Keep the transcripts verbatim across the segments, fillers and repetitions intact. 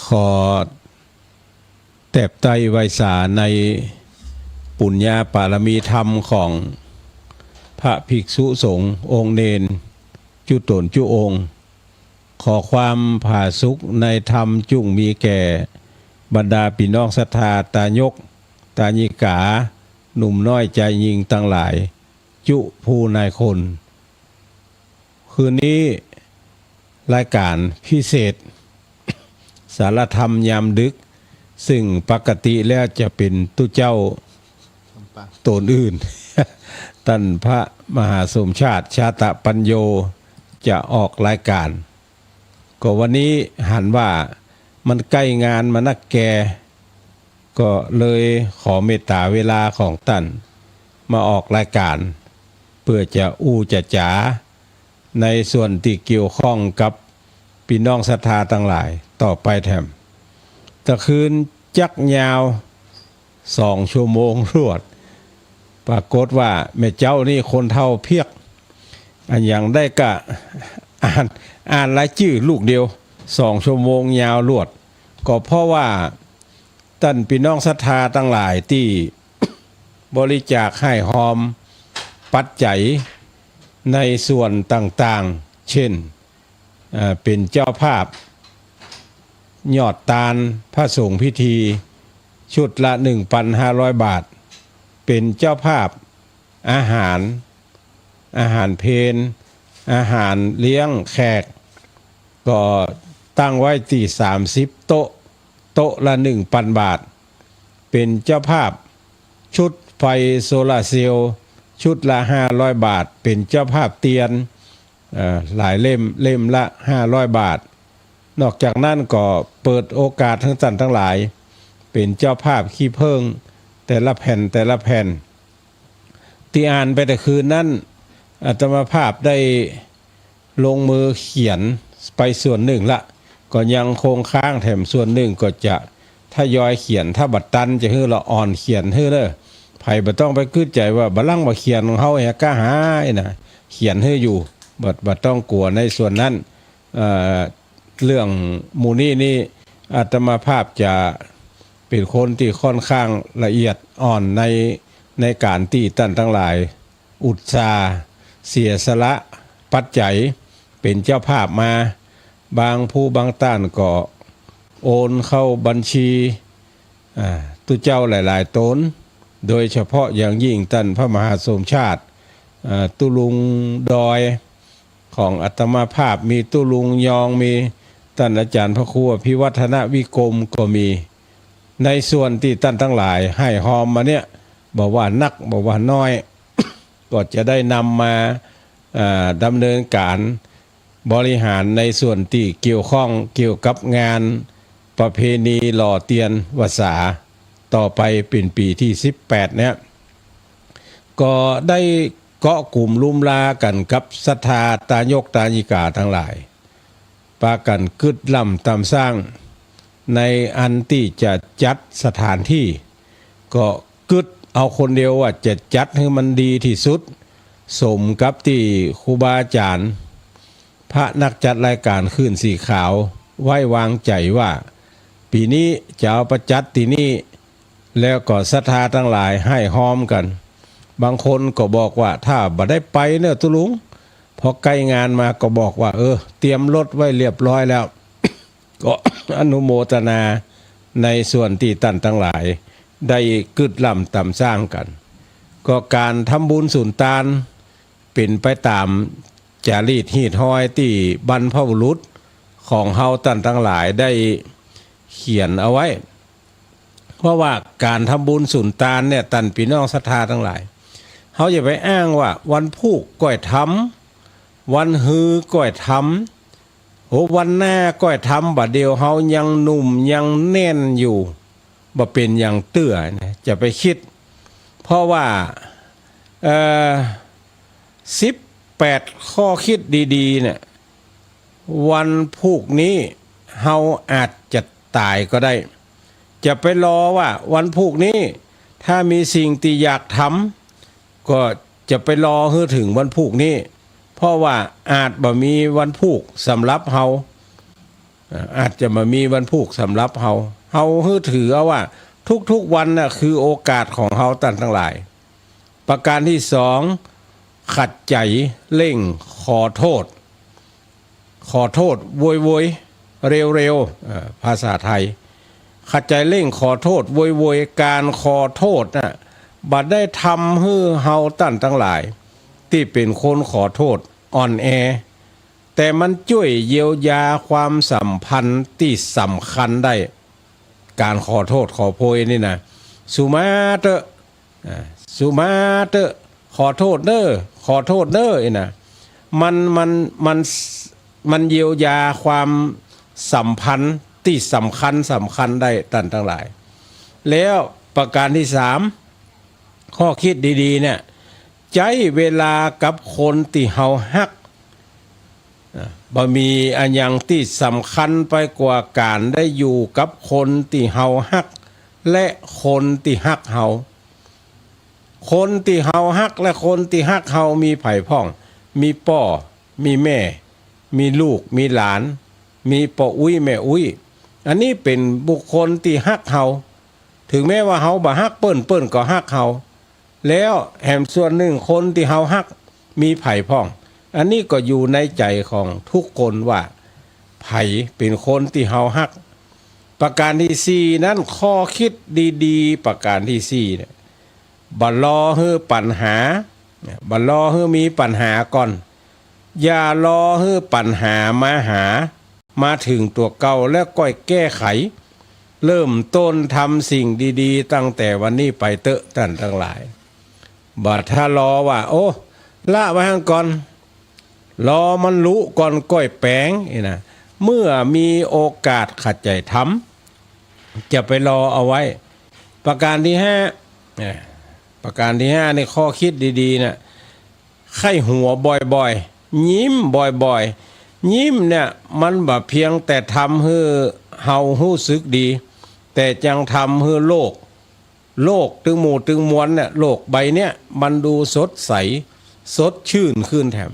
ขอแตบไตร้ไหว้สาในปุญญาปารมีธรรมของพระภิกษุสงฆ์องค์เณรจุ๊ต๋นจุ๊องค์ ขอความผาสุกในธรรมจุ่งมีแก่บรรดาปี้น้องศรัทธาตายกตายิกา หนุ่มน้อยจายญิงตังหลาย จุผู้นายคน คืนนี้รายก๋านพิเศษ สารธรรมยามดึก ซึ่งปกติแล้วจะเป๋นตุ๊เจ้าต๋นอื่น ต้านพระมหาสมชาติ ชาตะปัญโญ จะออกรายก๋าน ก็วันนี้หันว่ามันใก้งานมานักแก่ ก็เลยขอเมตต๋าเวลาของต้านมาออกรายก๋าน เปื้อจะอู้จะจ๋าในส่วนตี้เกี่ยวข้องกับปี้น้องศรัทธาตังหลายต่อไปแถม ตะคืนจักยาว สองชั่วโมงรวด ปรากฏว่าแม่เจ้านี่คนเฒ่าเปียก อะหยังได้ก็อ่าน อ่านรายจื้อลูกเดียว สองชั่วโมงยาวรวด ก็เพราะว่าต้านปี้น้องศรัทธาตังหลายตี้บริจาคฮ่ายฮอมปัจจัยในส่วนต่างๆ เช่น เอ่อ เป๋นเจ้าภาพยอดตานพระสงฆ์พิธีชุดละหนึ่งปันห้าร้อยบาท เป๋นเจ้าภาพอาหาร อาหารเพล อาหารเลี้ยงแขก ก็ตั้งไว้ตี้สามสิบโต๊ะ โต๊ะละหนึ่งปันบาท เป๋นเจ้าภาพชุดไฟโซลาร์เซลล์ชุดละห้าร้อยบาท เป๋นเจ้าภาพเตียน เอ่อ หลายเล่ม เล่มละห้าร้อยบาท นอกจากนั้นก็เปิดโอกาสหื้อต้านตังหลาย เป๋นเจ้าภาพขี้เผิ้งแต่ละแผ่นแต่ละแผ่น ตี้อ่านไปแต่คืนนั้น อาตมาภาพได้ลงมือเขียนไปส่วนนึ่งละ ก็ยังคงค้างแถมส่วนนึ่งก็จะทยอยเขียน ถ้าบ่ตันจะหื้อละอ่อนเขียนหื้อเน่อ ใผบ่ต้องไปกึ๊ดใจ๋ว่าบ่ลั้งบ่เขียนของเฮาแหะ ก้าหายนะ เขียนหื้ออยู่ บ่ บ่ต้องกั๋วในส่วนนั้น เอ่อ เรื่องหมู่นี้นี่ อาตมาภาพจะเป๋นคนตี้ค่อนข้างละเอียดอ่อนใน ในก๋านตี้ต้านตังหลายอุตส่าห์เสียสละปัจจัยเป๋นเจ้าภาพมา บางผู้บางต้านก็โอนเข้าบัญชี อ่า ตุ๊เจ้าหลายๆ ต๋น โดยเฉพาะอย่างยิ่งต้านพระมหาสมชาติ อ่า ตุ๊ลุงดอย ของอาตมาภาพ มีตุ๊ลุงยอง มีต้านอาจ๋ารย์พระครูอภิวัฒนวิกรมก็มี ในส่วนตี้ต้านตังหลายฮ่ายฮอมมาเนี่ย บ่ว่านักบ่ว่าน้อย ก็จะได้นำมา อ่า ดำเนินก๋านบริหารในส่วนตี้เกี่ยวข้องเกี่ยวกับงานประเพณีหล่อเตียนวัสสา ต่อไปเป๋นปี๋ตี้สิบแปดเนี่ย ก็ได้เกาะกุ๋มลุมลากั๋นกับศรัทธาตายกตายิกาตังหลาย ปากั๋นกึ๊ดล่ำต๋ามสร้าง ในอันตี้จะจัดสถานตี้ ก็กึ๊ดเอาคนเดียวว่าจะจัดหื้อมันดีตี้สุด สมกับตี้ครูบาอาจ๋ารย์ พระนักจัดรายก๋านคลื่นสีขาวไว้วางใจ๋ว่า ปี๋นี้จะเอาไปจัดตี้นี่ แล้วก็ศรัทธาตังหลายฮ่ายฮอมกั๋น บางคนก็บอกว่า ถ้าบ่ได้ไปเน่อตุ๊ลุง พอใก้งานมาก็บอกว่า เออ เตรียมรถไว้เรียบร้อยแล้ว ก็อนุโมทนาในส่วนตี้ต้านตังหลายได้กึ๊ดล่ำต๋ามสร้างกั๋น ก็ก๋านทำบุญสุนตานเป๋นไปต๋ามจ๋ารีตฮีตฮอยตี้บรรพบุรุษของเฮาต้านตังหลายได้เขียนเอาไว้ เพราะว่าก๋านทำบุญสุนตานเนี่ย ต้านปี้น้องศรัทธาตังหลาย เฮาอย่าไปอ้างว่าวันพูกก้อยทำ วันฮือก้อยทำ โห วันหน้าก้อยทำ บ่าเดี่ยวเฮายังหนุ่มยังแน่นอยู่ บ่เป๋นหยังเตื้อนะ จะไปกึ๊ด เพราะว่า เอ่อ สิบแปดข้อกึ๊ดดีๆ เนี่ย วันพูกนี้เฮาอาจจะต๋ายก็ได้ จะไปรอว่าวันพูกนี้ ถ้ามีสิ่งตี้อยากทำ ก็จะไปรอหื้อเถิงวันพูกนี้ เพราะว่าอาจบ่มีวันพูกสำหรับเฮา อ่า อาจจะบ่มีวันพูกสำหรับเฮา เฮาหื้อถือเอาว่าทุกๆวันน่ะคือโอกาสของเฮาต้านตังหลาย ประการตี้สอง ขัดใจ๋เร่งขอโต้ษ ขอโต้ษโวยๆ เร็วๆ เอ่อ ภาษาไทย ขัดใจ๋เร่งขอโต้ษโวยๆ ก๋านขอโต้ษน่ะ บ่ได้ทำหื้อเฮาต้านตังหลายตี้เป๋นคนขอโต้ษอ่อนแอ แต่มันจ้วยเยียวยาความสัมพันธ์ตี้สำคัญได้ ก๋านขอโต้ษขอโพยนี่นะ สูมาเต๊อะ อ่า สูมาเต๊อะ ขอโต้ษเน่อ ขอโต้ษเน่อ อี้นะ มัน มัน มัน มันเยียวยาความสัมพันธ์ตี้สำคัญสำคัญได้ต้านตังหลาย แล้วประการตี้สาม ข้อคิดดีๆ เนี่ย ใจ๊เวลากับคนตี้เฮาฮัก อ่ะ บ่มีอะหยังตี้สำคัญไปกว่าก๋านได้อยู่กับคนตี้เฮาฮัก และคนตี้ฮักเฮา คนตี้เฮาฮักและคนตี้ฮักเฮามีใผพ่อง มีป้อ มีแม่ มีลูก มีหลาน มีป้ออุ๊ยแม่อุ๊ย อันนี้เป๋นบุคคลตี้ฮักเฮา เถิงแม้ว่าเฮาบ่ฮักเปิ้น เปิ้นก็ฮักเฮา แล้วแหมส่วนนึ่งคนตี้เฮาฮักมีใผพ่อง อันนี้ก็อยู่ในใจ๋ของทุกคนว่าใผเป๋นคนตี้เฮาฮัก ประการตี้สี่นั้น ข้อคิดดีๆ ประการตี้สี่เนี่ย บ่รอหื้อปัญหา บ่รอหื้อมีปัญหาก่อน อย่ารอหื้อปัญหามาหา มาเถิงตั๋วเก่าแล้วก้อยแก้ไข เริ่มต้นทำสิ่งดีๆ ตั้งแต่วันนี้ไปเต๊อะต้านตังหลาย บ่ถ้ารอว่า โอ้ ละไว้หั้นก่อน รอมันลุก่อนก้อยแป๋ง อี้นะ เมื่อมีโอกาสขัดใจ๋ทำ จะไปรอเอาไว้ ประการตี้ห้า เนี่ย ประการตี้ห้านี่ข้อคิดดีๆ น่ะ ใค่หัวบ่อยๆ ยิ้มบ่อยๆ ยิ้มเนี่ยมันบ่เพียงแต่ทำหื้อเฮาฮู้สึกดี แต่ยังทำหื้อโลก โลกตึงหมู่ตึงมวลเนี่ย โลกใบเนี่ยมันดูสดใส สดชื่นขึ้นแถม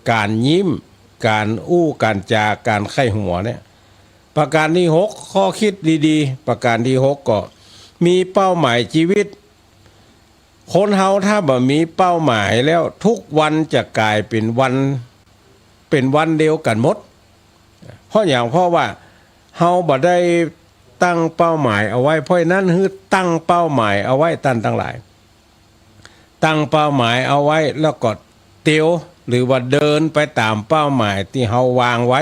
ก๋านยิ้ม ก๋านอู้ ก๋านจา ก๋านใค่หัวเนี่ย ประการตี้หก ข้อคิดดีๆ ประการตี้หกก็ มีเป้าหมายจีวิต คนเฮาถ้าบ่มีเป้าหมายแล้ว ทุกวันจะก๋ายเป๋นวัน เป๋นวันเดียวกั๋นหมด เพราะหยัง เพราะว่าเฮาบ่ได้ตั้งเป้าหมายเอาไว้ เพราะฉะนั้นหื้อตั้งเป้าหมายเอาไว้ต้านตังหลาย ตั้งเป้าหมายเอาไว้แล้วก็เตียว หรือว่าเดินไปต๋ามเป้าหมายตี้เฮาวางไว้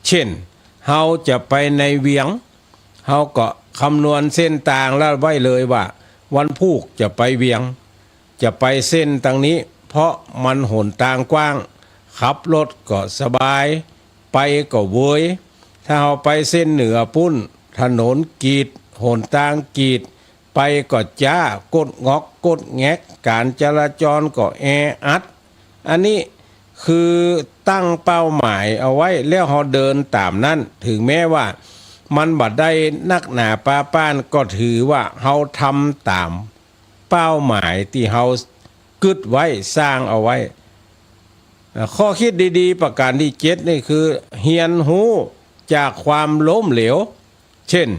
เช่น เฮาจะไปในเวียง เฮาก็คำนวณเส้นตางแล้วไว้เลยว่า วันพูกจะไปเวียง จะไปเส้นตางนี้ เพราะมันหนตางกว้าง ขับรถก็สบาย ไปก็เวย ถ้าเฮาไปเส้นเหนือปู๊น ถนนกีด หนตางกีด ไปก็จ๊า ก๊ดง็อกก๊ดแง็ก ก๋านจราจรก็แออัด อันนี้คือตั้งเป้าหมายเอาไว้ แล้วเฮาเดินต๋ามนั้น เถิงแม้ว่ามันบ่ได้นักหนาปาป้าน ก็ถือว่าเฮาทำต๋ามเป้าหมายตี้เฮากึ๊ดไว้ สร้างเอาไว้ อ่า ข้อคิดดีๆ ประการตี้เจ็ดนี่คือ เฮียนฮู้จากความล้มเหลว เช่น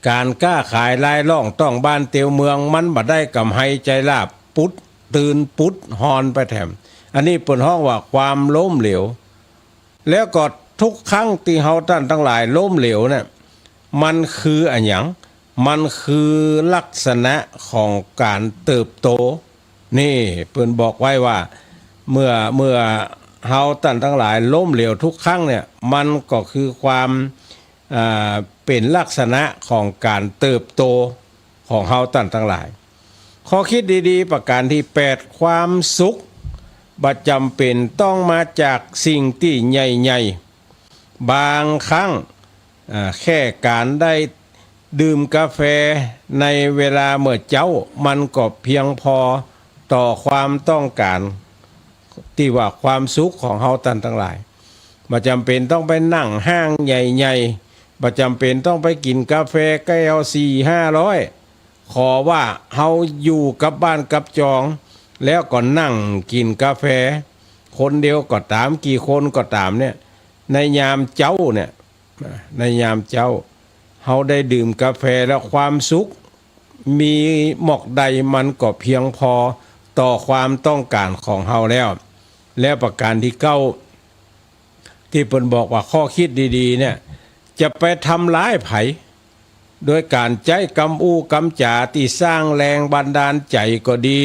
ก๋านก๊าขายลายล่อง ต้องบ้านเตียวเมือง มันบ่ได้ก๋ำไรใจ๋ลาบ ปุ๊ดตื่นปุ๊ดฮอนไปแถม อันนี้เปิ้นฮ้องว่าความล้มเหลว แล้วก็ทุกครั้งตี้เฮาต้านตังหลายล้มเหลวเนี่ย มันคืออะหยัง มันคือลักษณะของก๋านเติบโต นี่เปิ้นบอกไว้ว่า เมื่อ เมื่อเฮาต้านตังหลายล้มเหลวทุกครั้งเนี่ย มันก็คือความ อ่า เป๋นลักษณะของก๋านเติบโตของเฮาต้านตังหลาย ข้อคิดดีๆ ประการตี้แปด ความสุขบ่จ๋ำเป๋นต้องมาจากสิ่งตี้ใหญ่ๆ บางครั้ง อ่า แค่ก๋านได้ดื่มกาแฟในเวลาเมื่อเจ๊า มันก็เพียงพอต่อความต้องก๋าน ตี้ว่าความสุขของเฮาต้านตังหลาย บ่จ๋ำเป๋นต้องไปนั่งห้างใหญ่ๆ บ่จ๋ำเป๋นต้องไปกิ๋นกาแฟแก้วสี่ห้าร้อย ขอว่าเฮาอยู่กับบ้านกับจอง แล้วก็นั่งกิ๋นกาแฟ คนเดียวก็ต๋าม กี่คนก็ต๋ามเนี่ย ในยามเจ๊าเนี่ย ในยามเจ๊า เฮาได้ดื่มกาแฟแล้วความสุข มีหมอกใดมันก็เพียงพอต่อความต้องก๋านของเฮาแล้ว แล้วประก๋านตี้เก้า ตี้เปิ้นบอกว่าข้อคิดดีๆ เนี่ย จะไปทำร้ายใผ โดยก๋านใจ๊กำอู้กำจ๋าตี้สร้างแรงบันดาลใจ๋ก็ดี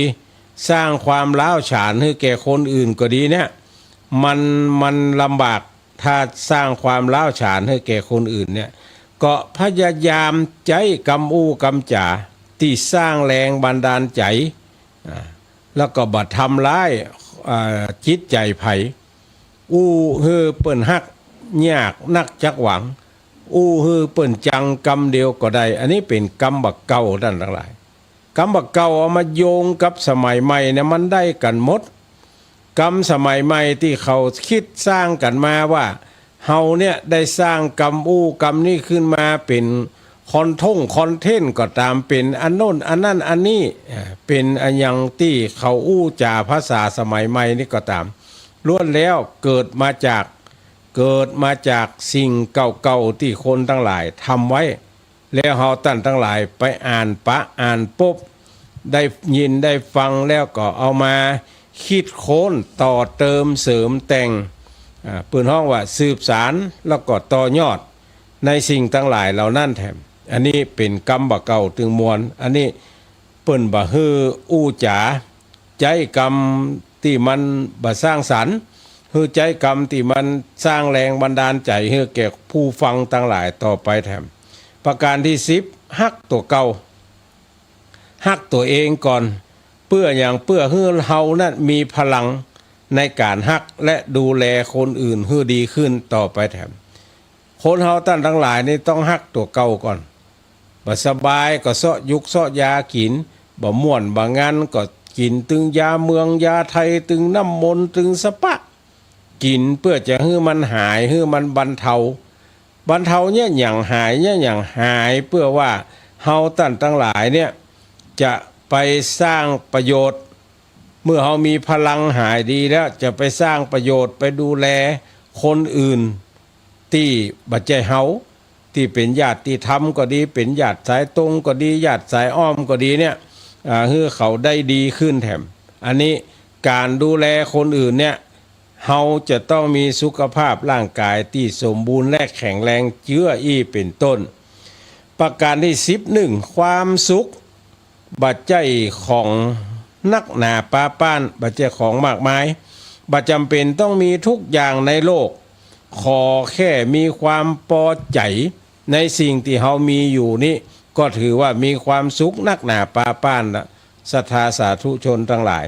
สร้างความร้าวฉานหื้อแก่คนอื่นก็ดีเนี่ย มัน มันลำบาก ถ้าสร้างความร้าวฉานหื้อแก่คนอื่นเนี่ย ก็พยายามใจ๊กำอู้กำจ๋าตี้สร้างแรงบันดาลใจ๋ อ่า แล้วก็บ่ทำร้าย อ่า จิตใจ๋ใผ อู้หื้อเปิ้นฮักยากนักจักหวัง อู้หื้อเปิ้นจังกำเดียวก็ได้ อันนี้เป๋นกำบ่าเก่าต้านตังหลาย กำบ่าเก่าเอามาโยงกับสมัยใหม่เนี่ยมันได้กั๋นหมด กำสมัยใหม่ตี้เขาคิดสร้างกั๋นมาว่า เฮาเนี่ยได้สร้างกำอู้กำนี้ขึ้นมาเป๋นคอนท่งคอนเทนต์ก็ต๋าม เป๋นอันโน้นอันนั้นอันนี้ อ่า เป๋นอะหยังตี้เขาอู้จ๋าภาษาสมัยใหม่นี่ก็ต๋าม ล้วนแล้วเกิดมาจาก เกิดมาจากสิ่งเก่าๆ ตี้คนตังหลายทำไว้ แล้วเฮาต้านตังหลายไปอ่านปะอ่านปบ ได้ยินได้ฟังแล้วก็เอามาคิดค้นต่อเติมเสริมแต่ง อ่า เปิ้นฮ้องว่าสืบสานแล้วก็ต่อยอดในสิ่งตังหลายเหล่านั้นแถม อันนี้เป๋นกำบ่าเก่าตึงมวล อันนี้เปิ้นบ่หื้ออู้จ๋า ใจ๊กำตี้มันบ่สร้างสรรค์ หื้อใจ๊กำตี้มันสร้างแรงบันดาลใจ๋หื้อแก่ผู้ฟังตังหลายต่อไปแถม ประก๋านตี้สิบ ฮักตั๋วเก่า ฮักตั๋วเองก่อน เปื้อหยัง เปื้อหื้อเฮานั้นมีพลังในก๋านฮักและดูแลคนอื่นหื้อดีขึ้นต่อไปแถม คนเฮาต้านตังหลายนี่ต้องฮักตั๋วเก่าก่อน บ่สบายก็เซาะยุกเซาะยากิ๋น บ่ม่วนบ่งันก็กิ๋นตึงยาเมืองยาไทย ตึงน้ำมนต์ ตึงสะปะ กิ๋นเปื้อจะหื้อมันหาย หื้อมันบรรเทา บรรเทาเนี่ยหยัง หายเนี่ยหยัง หายเปื้อว่าเฮาต้านตังหลายเนี่ยจะไปสร้างประโยชน์ เมื่อเฮามีพลังหายดีแล้ว จะไปสร้างประโยชน์ ไปดูแลคนอื่น ตี้บ่ใจ้เฮา ตี้เป๋นญาติธรรมก็ดี เป๋นญาติสายตรงก็ดี ญาติสายอ้อมก็ดีเนี่ย อ่า หื้อเขาได้ดีขึ้นแถม อันนี้ก๋านดูแลคนอื่นเนี่ย เฮาจะต้องมีสุขภาพร่างกายตี้สมบูรณ์และแข็งแรง เจื้ออี้เป๋นต้น ประก๋านตี้สิบเอ็ด ความสุข บ่ใจ้ของนักหนาปาป๊าน บ่ใจ้ของมากมาย บ่จ๋ำเป๋นต้องมีทุกอย่างในโลก ขอแค่มีความปอใจ๋ในสิ่งตี้เฮามีอยู่นี้ ก็ถือว่ามีความสุขนักหนาปาป๊านละ ศรัทธาสาธุชนตังหลาย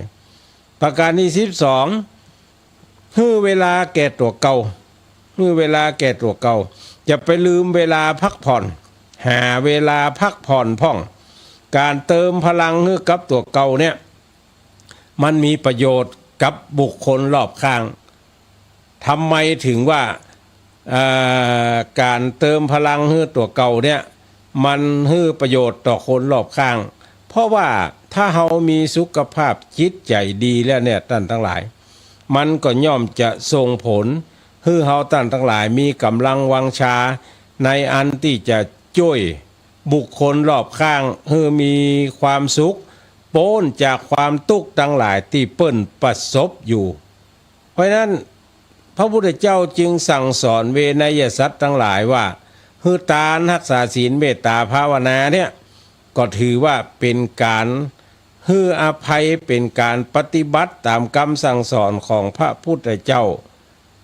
ประก๋านตี้สิบสอง หื้อเวลาแก่ตั๋วเก่า หื้อเวลาแก่ตั๋วเก่า อย่าไปลืมเวลาพักผ่อน หาเวลาพักผ่อนพ่อง ก๋านเติมพลังหื้อกับตั๋วเก่าเนี่ย มันมีประโยชน์กับบุคคลรอบข้าง ทำไมถึงว่า เอ่อ ก๋านเติมพลังหื้อตั๋วเก่าเนี่ย มันหื้อประโยชน์ต่อคนรอบข้าง เพราะว่าถ้าเฮามีสุขภาพจิตใจ๋ดีแล้วเนี่ย ต้านตังหลาย มันก็ย่อมจะส่งผลหื้อเฮาต้านตังหลายมีก๋ำลังวังชา ในอันตี้จะจ้วยบุคคลรอบข้างหื้อมีความสุข ป๊นจากความตุ๊กข์ตังหลายตี้เปิ้นประสบอยู่ เพราะฉะนั้น พระพุทธเจ้าจึงสั่งสอนเวไนยสัตว์ตังหลายว่า หื้อตาน ฮักษาศีล เมตตาภาวนาเนี่ย ก็ถือว่าเป๋นก๋านหื้ออภัย เป๋นก๋านปฏิบัติต๋ามกำสั่งสอนของพระพุทธเจ้า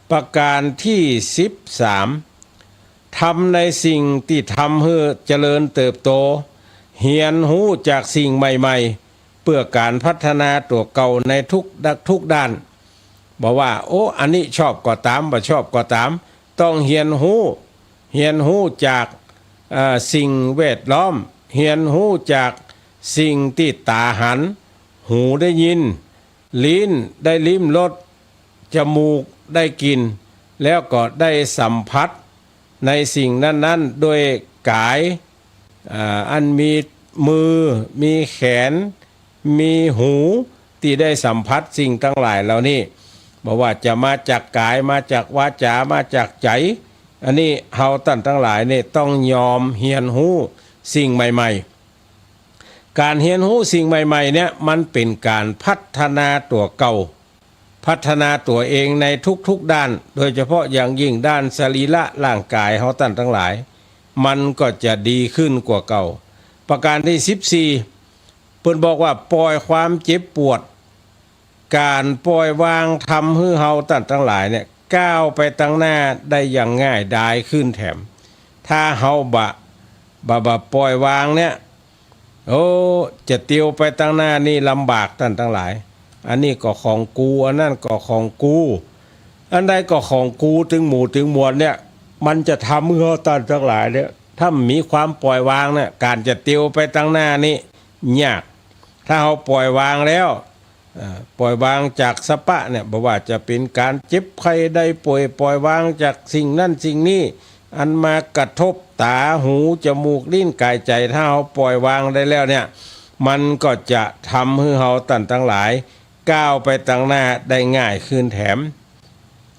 ประก๋านตี้สิบสาม ทำในสิ่งตี้ทำหื้อเจริญเติบโต เฮียนฮู้จากสิ่งใหม่ๆ เปื้อก๋านพัฒนาตั๋วเก่าในทุก ทุกด้าน บ่ว่า โอ้ อันนี้ชอบก็ต๋าม บ่ชอบก็ต๋าม ต้องเฮียนฮู้ เฮียนฮู้จาก เอ่อ สิ่งแวดล้อม เฮียนฮู้จากสิ่งตี้ต๋าหัน หูได้ยิน ลิ้นได้ลิ้มรส จมูกได้กลิ่น แล้วก็ได้สัมผัสในสิ่งนั้นๆ ด้วยก๋าย อ่า อันมีมือ มีแขน มีหู ตี้ได้สัมผัสสิ่งตังหลายเหล่านี้ บ่ว่าจะมาจากก๋าย มาจากวาจา มาจากใจ๋ อันนี้เฮาต้านตังหลายเนี่ยต้องยอมเฮียนฮู้สิ่งใหม่ๆ ก๋านเฮียนฮู้สิ่งใหม่ๆ เนี่ยมันเป๋นก๋านพัฒนาตั๋วเก่า พัฒนาตั๋วเองในทุกๆ ด้าน โดยเฉพาะอย่างยิ่งด้านสรีระร่างก๋ายเฮาต้านตังหลาย มันก็จะดีขึ้นกว่าเก่า ประก๋านตี้สิบสี่ เปิ้นบอกว่าป่อยความเจ็บปวด ก๋านป่อยวางทำหื้อเฮาต้านตังหลายเนี่ยก้าวไปตังหน้าได้อย่างง่ายดายขึ้นแถม ถ้าเฮาบ่ บ่ บ่ป่อยวางเนี่ย โอ้ จะเตียวไปตังหน้านี่ลำบากต้านตังหลาย อันนี้ก็ของกู อันนั้นก็ของกู อันใดก็ของกูตึงหมู่ตึงมวลเนี่ย มันจะทำหื้อเฮาต้านตังหลายเนี่ย ถ้าบ่มีความป่อยวางเนี่ย ก๋านจะเตียวไปตังหน้านี่ยาก ถ้าเฮาป่อยวางแล้ว อ่า ป่อยวางจากสะปะเนี่ย บ่ว่าจะเป๋นก๋านเจ็บไข้ได้ป่วย ป่อยวางจากสิ่งนั้นสิ่งนี้ อันมากระทบต๋า หู จมูก ลิ้น ก๋าย ใจ๋ ถ้าเฮาป่อยวางได้แล้วเนี่ย มันก็จะทำหื้อเฮาต้านตังหลายก้าวไปตังหน้าได้ง่ายขึ้นแถม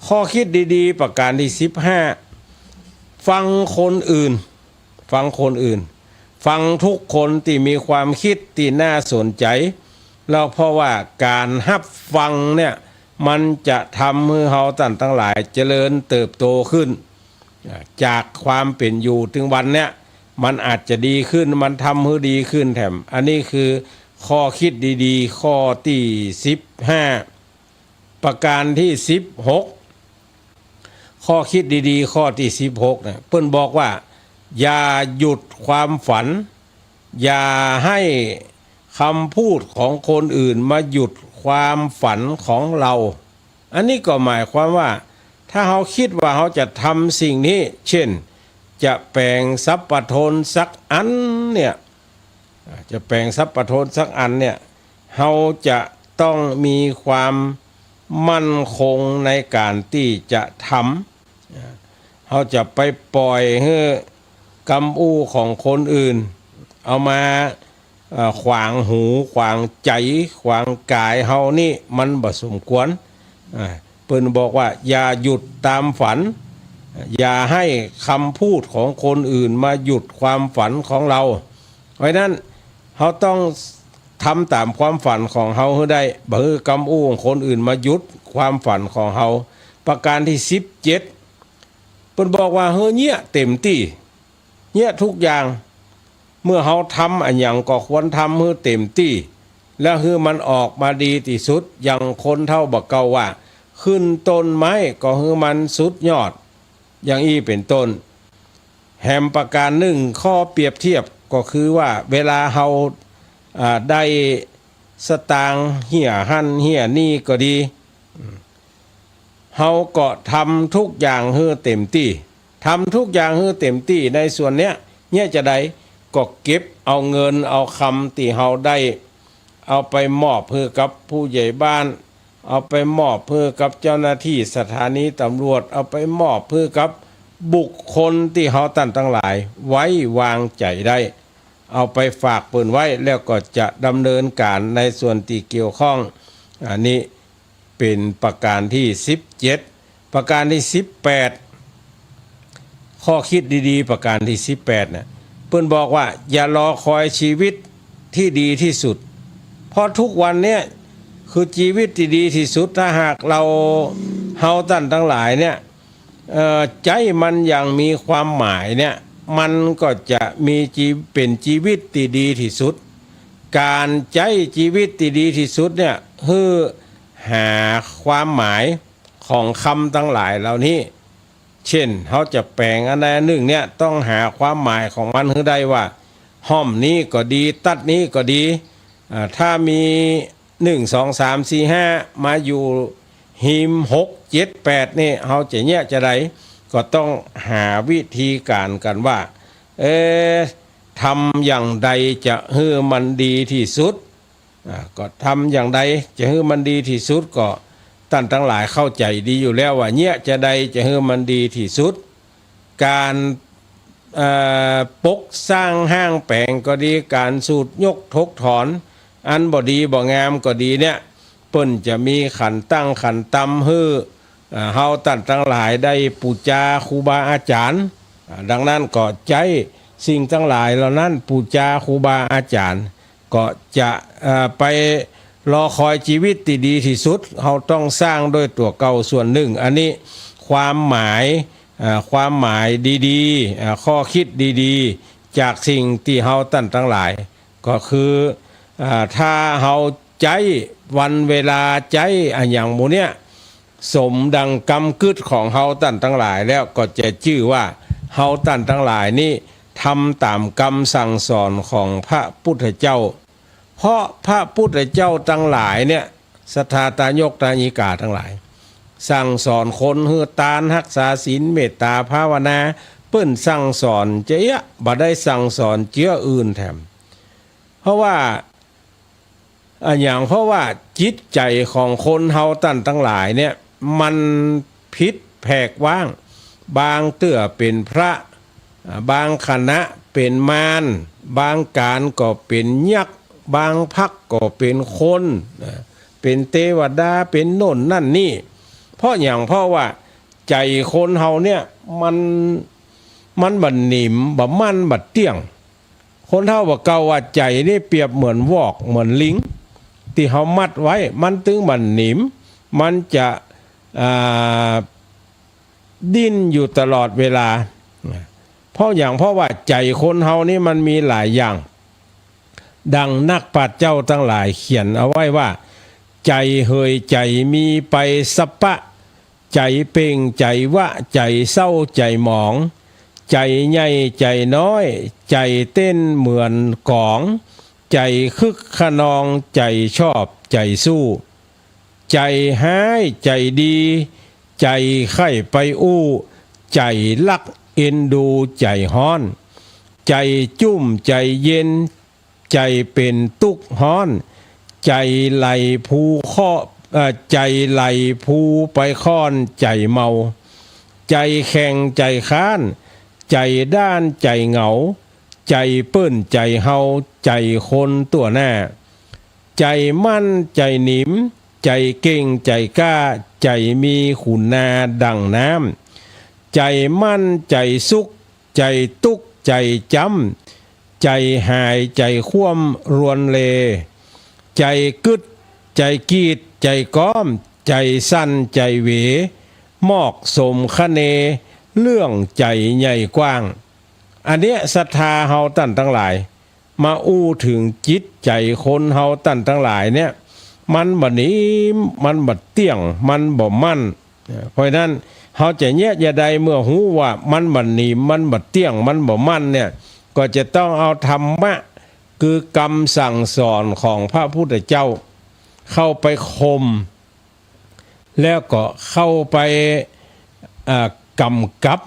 ข้อคิดดีๆ ประก๋านตี้สิบห้า ฟังคนอื่น ฟังคนอื่น ฟังทุกคนตี้มีความคิดตี้น่าสนใจ๋ แล้วเพราะว่าก๋านฮับฟังเนี่ย มันจะทำหื้อเฮาต้านตังหลายเจริญเติบโตขึ้น อ่า จากความเป๋นอยู่ตึงวันเนี่ย มันอาจจะดีขึ้น มันทำหื้อดีขึ้นแถม อันนี้คือข้อคิดดีๆ ข้อตี้สิบห้า ประก๋านตี้สิบหก ข้อคิดดีๆ ข้อตี้สิบหกเนี่ย เปิ้นบอกว่า อย่าหยุดความฝัน อย่าหื้อคำพูดของคนอื่นมาหยุดความฝันของเฮา อันนี้ก็หมายความว่า ถ้าเฮาคิดว่าเฮาจะทำสิ่งนี้ เช่น จะแป๋งสัปปะทนสักอันเนี่ย อ่า จะแป๋งสัปปะทนสักอันเนี่ย เฮาจะต้องมีความมั่นคงในก๋านตี้จะทำ อ่า เฮาจะไปป่อยหื้อกำอู้ของคนอื่น เอามา อ่า ขวางหู ขวางใจ๋ ขวางก๋ายเฮานี่ มันบ่สมควร อ่า เปิ้นบอกว่า อย่าหยุดตามฝัน อย่าหื้อคำพูดของคนอื่นมาหยุดความฝันของเฮา เพราะฉะนั้น เฮาต้องทำต๋ามความฝันของเฮาหื้อได้ บ่หื้อกำอู้ของคนอื่นมาหยุดความฝันของเฮา ประก๋านตี้สิบเจ็ด เปิ้นบอกว่า หื้อเยียะเต๋มตี้ เยียะทุกอย่าง เมื่อเฮาทำอะหยังก็ควรทำหื้อเต๋มตี้ แล้วหื้อมันออกมาดีตี้สุด อย่างคนเฒ่าบ่าเก่าว่า ขึ้นต้นไม้ก็หื้อมันสุดยอด อย่างอี้เป๋นต้น แหมประก๋านนึ่ง ข้อเปรียบเทียบก็คือว่า เวลาเฮา อ่า ได้สตางค์เฮี้ยหั้นเฮี้ยนี่ก็ดี เฮาก็ทำทุกอย่างหื้อเต๋มตี้ ทำทุกอย่างหื้อเต๋มตี้ ในส่วนเนี้ย เยียะจาใด ก็เก็บเอาเงินเอาคำตี้เฮาได้ เอาไปมอบหื้อกับผู้ใหญ่บ้าน เอาไปมอบหื้อกับเจ้าหน้าตี้สถานีตำรวจ เอาไปมอบหื้อกับบุคคลตี้เฮาต้านตังหลายไว้วางใจ๋ได้ เอาไปฝากเปิ้นไว้ แล้วก็จะดำเนินก๋านในส่วนตี้เกี่ยวข้อง อันนี้ เป๋นประก๋านตี้สิบเจ็ด ประก๋านตี้สิบแปด ข้อคิดดีๆ ประก๋านตี้สิบแปดเนี่ย เปิ้นบอกว่า อย่ารอคอยชีวิตตี้ดีตี้สุด เพราะทุกวันเนี่ย คือชีวิตตี้ดีตี้สุด ถ้าหากเฮา เฮาต้านตังหลายเนี่ย เอ่อ ใจ๊มันอย่างมีความหมายเนี่ย มันก็จะมีจี- เป๋นชีวิตตี้ดีตี้สุด ก๋านใจ๊ชีวิตตี้ดีตี้สุดเนี่ย หื้อหาความหมายของกำตังหลายเหล่านี้ เช่น เฮาจะแป๋งอันใดอันนึ่งเนี่ย ต้องหาความหมายของมันหื้อได้ว่า ฮ่อมนี้ก็ดี ตั๊ดนี้ก็ดี อ่า ถ้ามี นึ่ง สอง สาม สี่ ห้า มาอยู่ฮิม หก เจ็ด แปด นี่ เฮาจะเยียะจาใด ก็ต้องหาวิธีก๋านกั๋นว่า เอ๊ะ ทำอย่างใดจะหื้อมันดีตี้สุด อ่า ก็ทำอย่างใดจะหื้อมันดีตี้สุด ก็ต้านตังหลายเข้าใจ๋ดีอยู่แล้วว่า เยียะจาใดจะหื้อมันดีตี้สุด ก๋าน เอ่อ ปกสร้างห้างแป๋งก็ดี ก๋านสูดยกถกถอน อันบ่ดีบ่งามก็ดีเนี่ย เปิ้นจะมีขันตั้งขันตำหื้อ อ่า เฮาต้านตังหลายได้ปู๋จาครูบาอาจ๋ารย์ อ่า ดังนั้นก็ใจ๊สิ่งตังหลายเหล่านั้นปู๋จาครูบาอาจ๋ารย์ ก็จะ เอ่อ ไปรอคอยจีวิตตี้ดีตี้สุด เฮาต้องสร้างด้วยตั๋วเก่าส่วนนึ่ง อันนี้ความหมาย อ่า ความหมายดีๆ อ่า ข้อคิดดีๆ จากสิ่งตี้เฮาต้านตังหลาย ก็คือ อ่า ถ้าเฮาใจ๊วันเวลา ใจ๊อะหยังหมู่เนี้ย สมดังกำกึ๊ดของเฮาต้านตังหลายแล้ว ก็จะจื้อว่าเฮาต้านตังหลายนี้ทำต๋ามกำสั่งสอนของพระปุทธเจ้า เพราะพระปุทธเจ้าตังหลายเนี่ย ศรัทธาตายกตายิกาตังหลาย สั่งสอนคนหื้อตาน ฮักษาศีล เมตต๋าภาวนา เปิ้นสั่งสอนจาเอี้ยะ บ่ได้สั่งสอนเจื้ออื่นแถม เพราะว่า อะหยัง เพราะว่าจิตใจ๋ของคนเฮาต้านตังหลายเนี่ย มันผิดแผกว้าง บางเตื้อเป๋นพระ อ่า บางขณะเป๋นมาร บางก๋านก็เป๋นยักษ์ บางภักก็เป๋นคน อ่า เป๋นเตวดา เป๋นโน่นนั่นนี่ เพราะหยัง เพราะว่าใจ๋คนเฮาเนี่ย มัน มันบ่หนิม บ่มั่น บ่เตี้ยง คนเฒ่าบ่าเก่าว่าใจ๋นี่เปรียบเหมือนวอก เหมือนลิง ตี้เฮามัดไว้ มันตึงบ่หนิม มันจะ อ่า ดิ้นอยู่ตลอดเวลา เพราะหยัง เพราะว่าใจ๋คนเฮานี่มันมีหลายอย่าง ดังนักปราชญ์เจ้าตังหลายเขียนเอาไว้ว่า ใจ๋เหยใจ๋มีไปสัปปะ ใจ๋เป่งใจ๋วะ ใจ๋เศร้าใจ๋หมอง ใจ๋ใหญ่ใจ๋น้อย ใจ๋เต้นเหมือนก๋อง ใจ๋คึกคะนอง ใจ๋ชอบใจ๋สู้ ใจ๋ฮ้ายใจ๋ดี ใจ๋ใค่ไปอู้ ใจ๋ฮักเอ็นดู ใจ๋ฮ้อน ใจ๋จุ่มใจ๋เย็น ใจ๋เป๋นตุ๊กฮ้อน ใจ๋ไหลภูเคาะ เอ่อ ใจ๋ไหลภูไปค่อน ใจ๋เมา ใจ๋แข่งใจ๋ค้าน ใจ๋ด้านใจ๋เหงา ใจ๋เปิ้นใจ๋เฮา ใจ๋คนตั๋วหน้า ใจ๋มั่นใจ๋หนิม ใจ๋เก่งใจ๋กล้า ใจ๋มีขุนนาดั่งน้ำ ใจ๋มั่นใจ๋สุข ใจ๋ตุ๊กใจ๋จ๊ำ ใจ๋หายใจ๋คว่ำรวนเล ใจ๋กึ๊ดใจ๋กีด ใจ๋ก๊อม ใจ๋สั่นใจ๋เหว มอกสมคะเน เรื่องใจ๋ใหญ่กว้าง อันเนี้ยศรัทธาเฮาต้านตังหลาย มาอู้เถิงจิตใจ๋คนเฮาต้านตังหลายเนี่ย มันบ่หนิม มันบ่เตี้ยง มันบ่มั่น เพราะฉะนั้นเฮาจะเยียะยะใดเมื่อฮู้ว่ามันบ่หนิม มันบ่เตี้ยง มันบ่มั่นเนี่ย ก็จะต้องเอาธรรมะ คือกำสั่งสอนของพระพุทธเจ้า เข้าไปข่ม แล้วก็เข้าไป อ่า ก๋ำกับ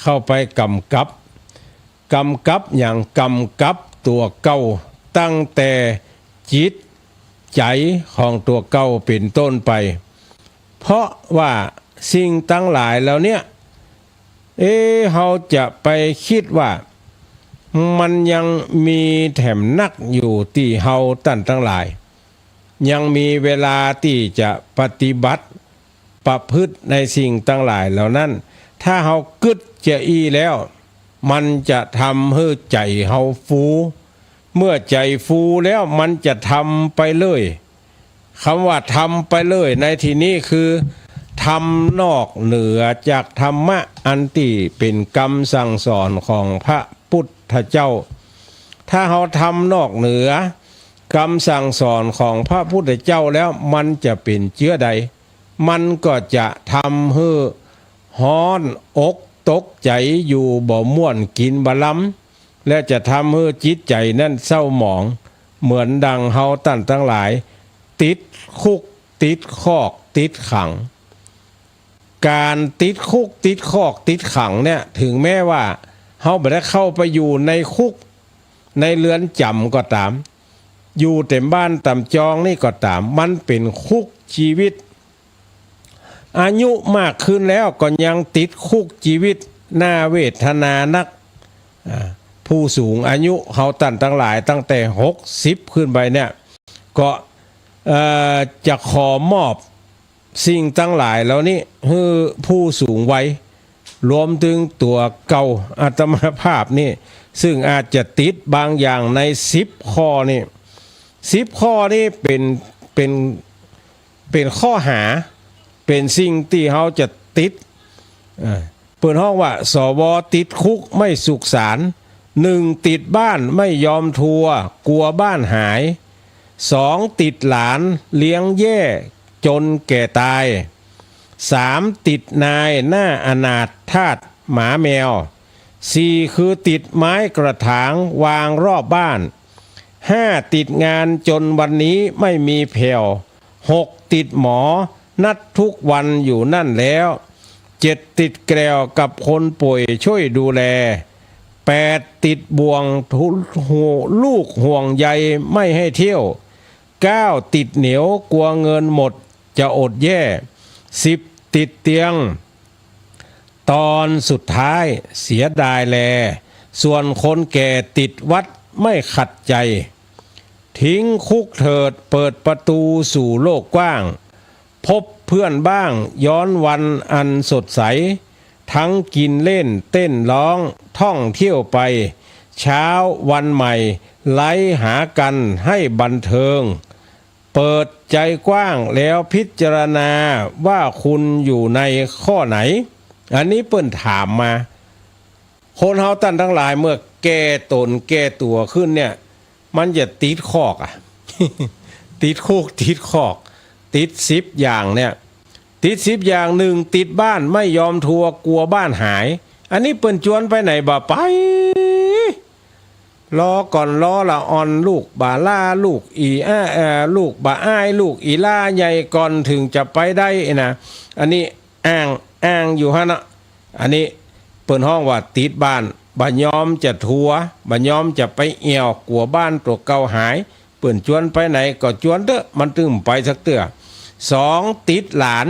เข้าไปก๋ำกับ ก๋ำกับหยัง ก๋ำกับตั๋วเก่า ตั้งแต่จิตใจ๋ของตั๋วเก่าเป๋นต้นไป เพราะว่าสิ่งตังหลายเหล่าเนี้ย เอ๊ะ เฮาจะไปกึ๊ดว่า มันยังมีแถมนักอยู่ตี้เฮาต้านตังหลาย ยังมีเวลาตี้จะปฏิบัติ ประพฤติในสิ่งตังหลายเหล่านั้น ถ้าเฮากึ๊ดจาอี้แล้ว มันจะทำหื้อใจ๋เฮาฟู เมื่อใจ๋ฟูแล้วมันจะทำไปเลย กำว่าทำไปเลยในตี้นี้คือ ทำนอกเหนือจากธรรมะอันตี้เป๋นกำสั่งสอนของพระปุทธเจ้า ถ้าเฮาทำนอกเหนือ กำสั่งสอนของพระพุทธเจ้าแล้ว มันจะเป๋นเจื้อใด มันก็จะทำหื้อฮ้อนอกตกใจ๋ อยู่บ่ม่วนกิ๋นบ่ลำ และจะทำหื้อจิตใจ๋นั้นเศร้าหมอง เหมือนดังเฮาต้านตังหลาย ติดคุกติดคอกติดขัง ก๋านติดคุกติดคอกติดขังเนี่ย เถิงแม้ว่าเฮาบ่ได้เข้าไปอยู่ในคุก ในเรือนจ๋ำก็ต๋าม อยู่เต๋มบ้านต๋ามจองนี่ก็ต๋าม มันเป๋นคุกจีวิต อายุมากขึ้นแล้วก็ยังติดคุกจีวิต น่าเวทนานัก อ่า ผู้สูงอายุเฮาต้านตังหลายตั้งแต่หกสิบขึ้นไปเนี่ย ก็ เอ่อ จะขอมอบ สิ่งตังหลายเหล่านี้ หื้อผู้สูงวัย รวมเถิงตั๋วเก่าอาตมาภาพนี่ ซึ่งอาจจะติดบางอย่างในสิบข้อนี่ สิบข้อนี่เป๋น เป๋น เป๋นข้อหา เป๋นสิ่งตี้เฮาจะติด เอ่อ เปิ้นฮ้องว่า สว ติดคุกไม่สุขสันต์ หนึ่ง ติดบ้านไม่ยอมทรัว กลัวบ้านหาย สอง ติดหลานเลี้ยงแย่จนแก่ตาย สาม ติดนายหน้าอนาถทาสหมาแมว สี่ คือติดไม้กระถางวางรอบบ้าน ห้า ติดงานจนวันนี้ไม่มีแผ่ว หก ติดหมอนัดทุกวันอยู่นั่นแล้ว เจ็ด ติดแกล้วกับคนป่วยช่วยดูแล แปด ติดบ่วงทุ ลูกห่วงใยไม่ให้เที่ยว เก้า ติดเหนียวกลัวเงินหมดจะอดแย่ สิบ ติดเตียง ตอนสุดท้ายเสียดายแล ส่วนคนแก่ติดวัดไม่ขัดใจ ทิ้งคุกเถิดเปิดประตูสู่โลกกว้าง พบเพื่อนบ้างย้อนวันอันสดใส ทั้งกินเล่นเต้นร้องท่องเที่ยวไป เช้าวันใหม่ไลฟ์หากันให้บันเทิง เปิดใจกว้างแล้วพิจารณาว่าคุณอยู่ในข้อไหน อันนี้เปิ้นถามมา คนเฮาต้านตังหลายเมื่อแก่ต๋นแก่ตั๋วขึ้นเนี่ย มันจะติดคอกอะ ติดคุกติดคอก ติดสิบอย่างเนี่ย ติดสิบอย่าง หนึ่ง ติดบ้านไม่ยอมทรัวกลัวบ้านหาย อันนี้เปิ้นจวนไปไหนบ่ไป รอก่อน รอละอ่อน ลูกบ่าล่า ลูกอี่อ้า เอ่อ ลูกบ่าอ้าย ลูกอี่ล่าใหญ่ก่อนเถิงจะไปได้นะ อันนี้อ้าง อ้างอยู่หั้นเนาะ อันนี้เปิ้นฮ้องว่าติดบ้าน บ่ยอมจะทรัว บ่ยอมจะไปแอ่ว กลัวบ้านตั๋วเก่าหาย เปิ้นจวนไปไหนก็จวนเต๊อะ มันตึงไปสักเตื้อ สอง ติดหลาน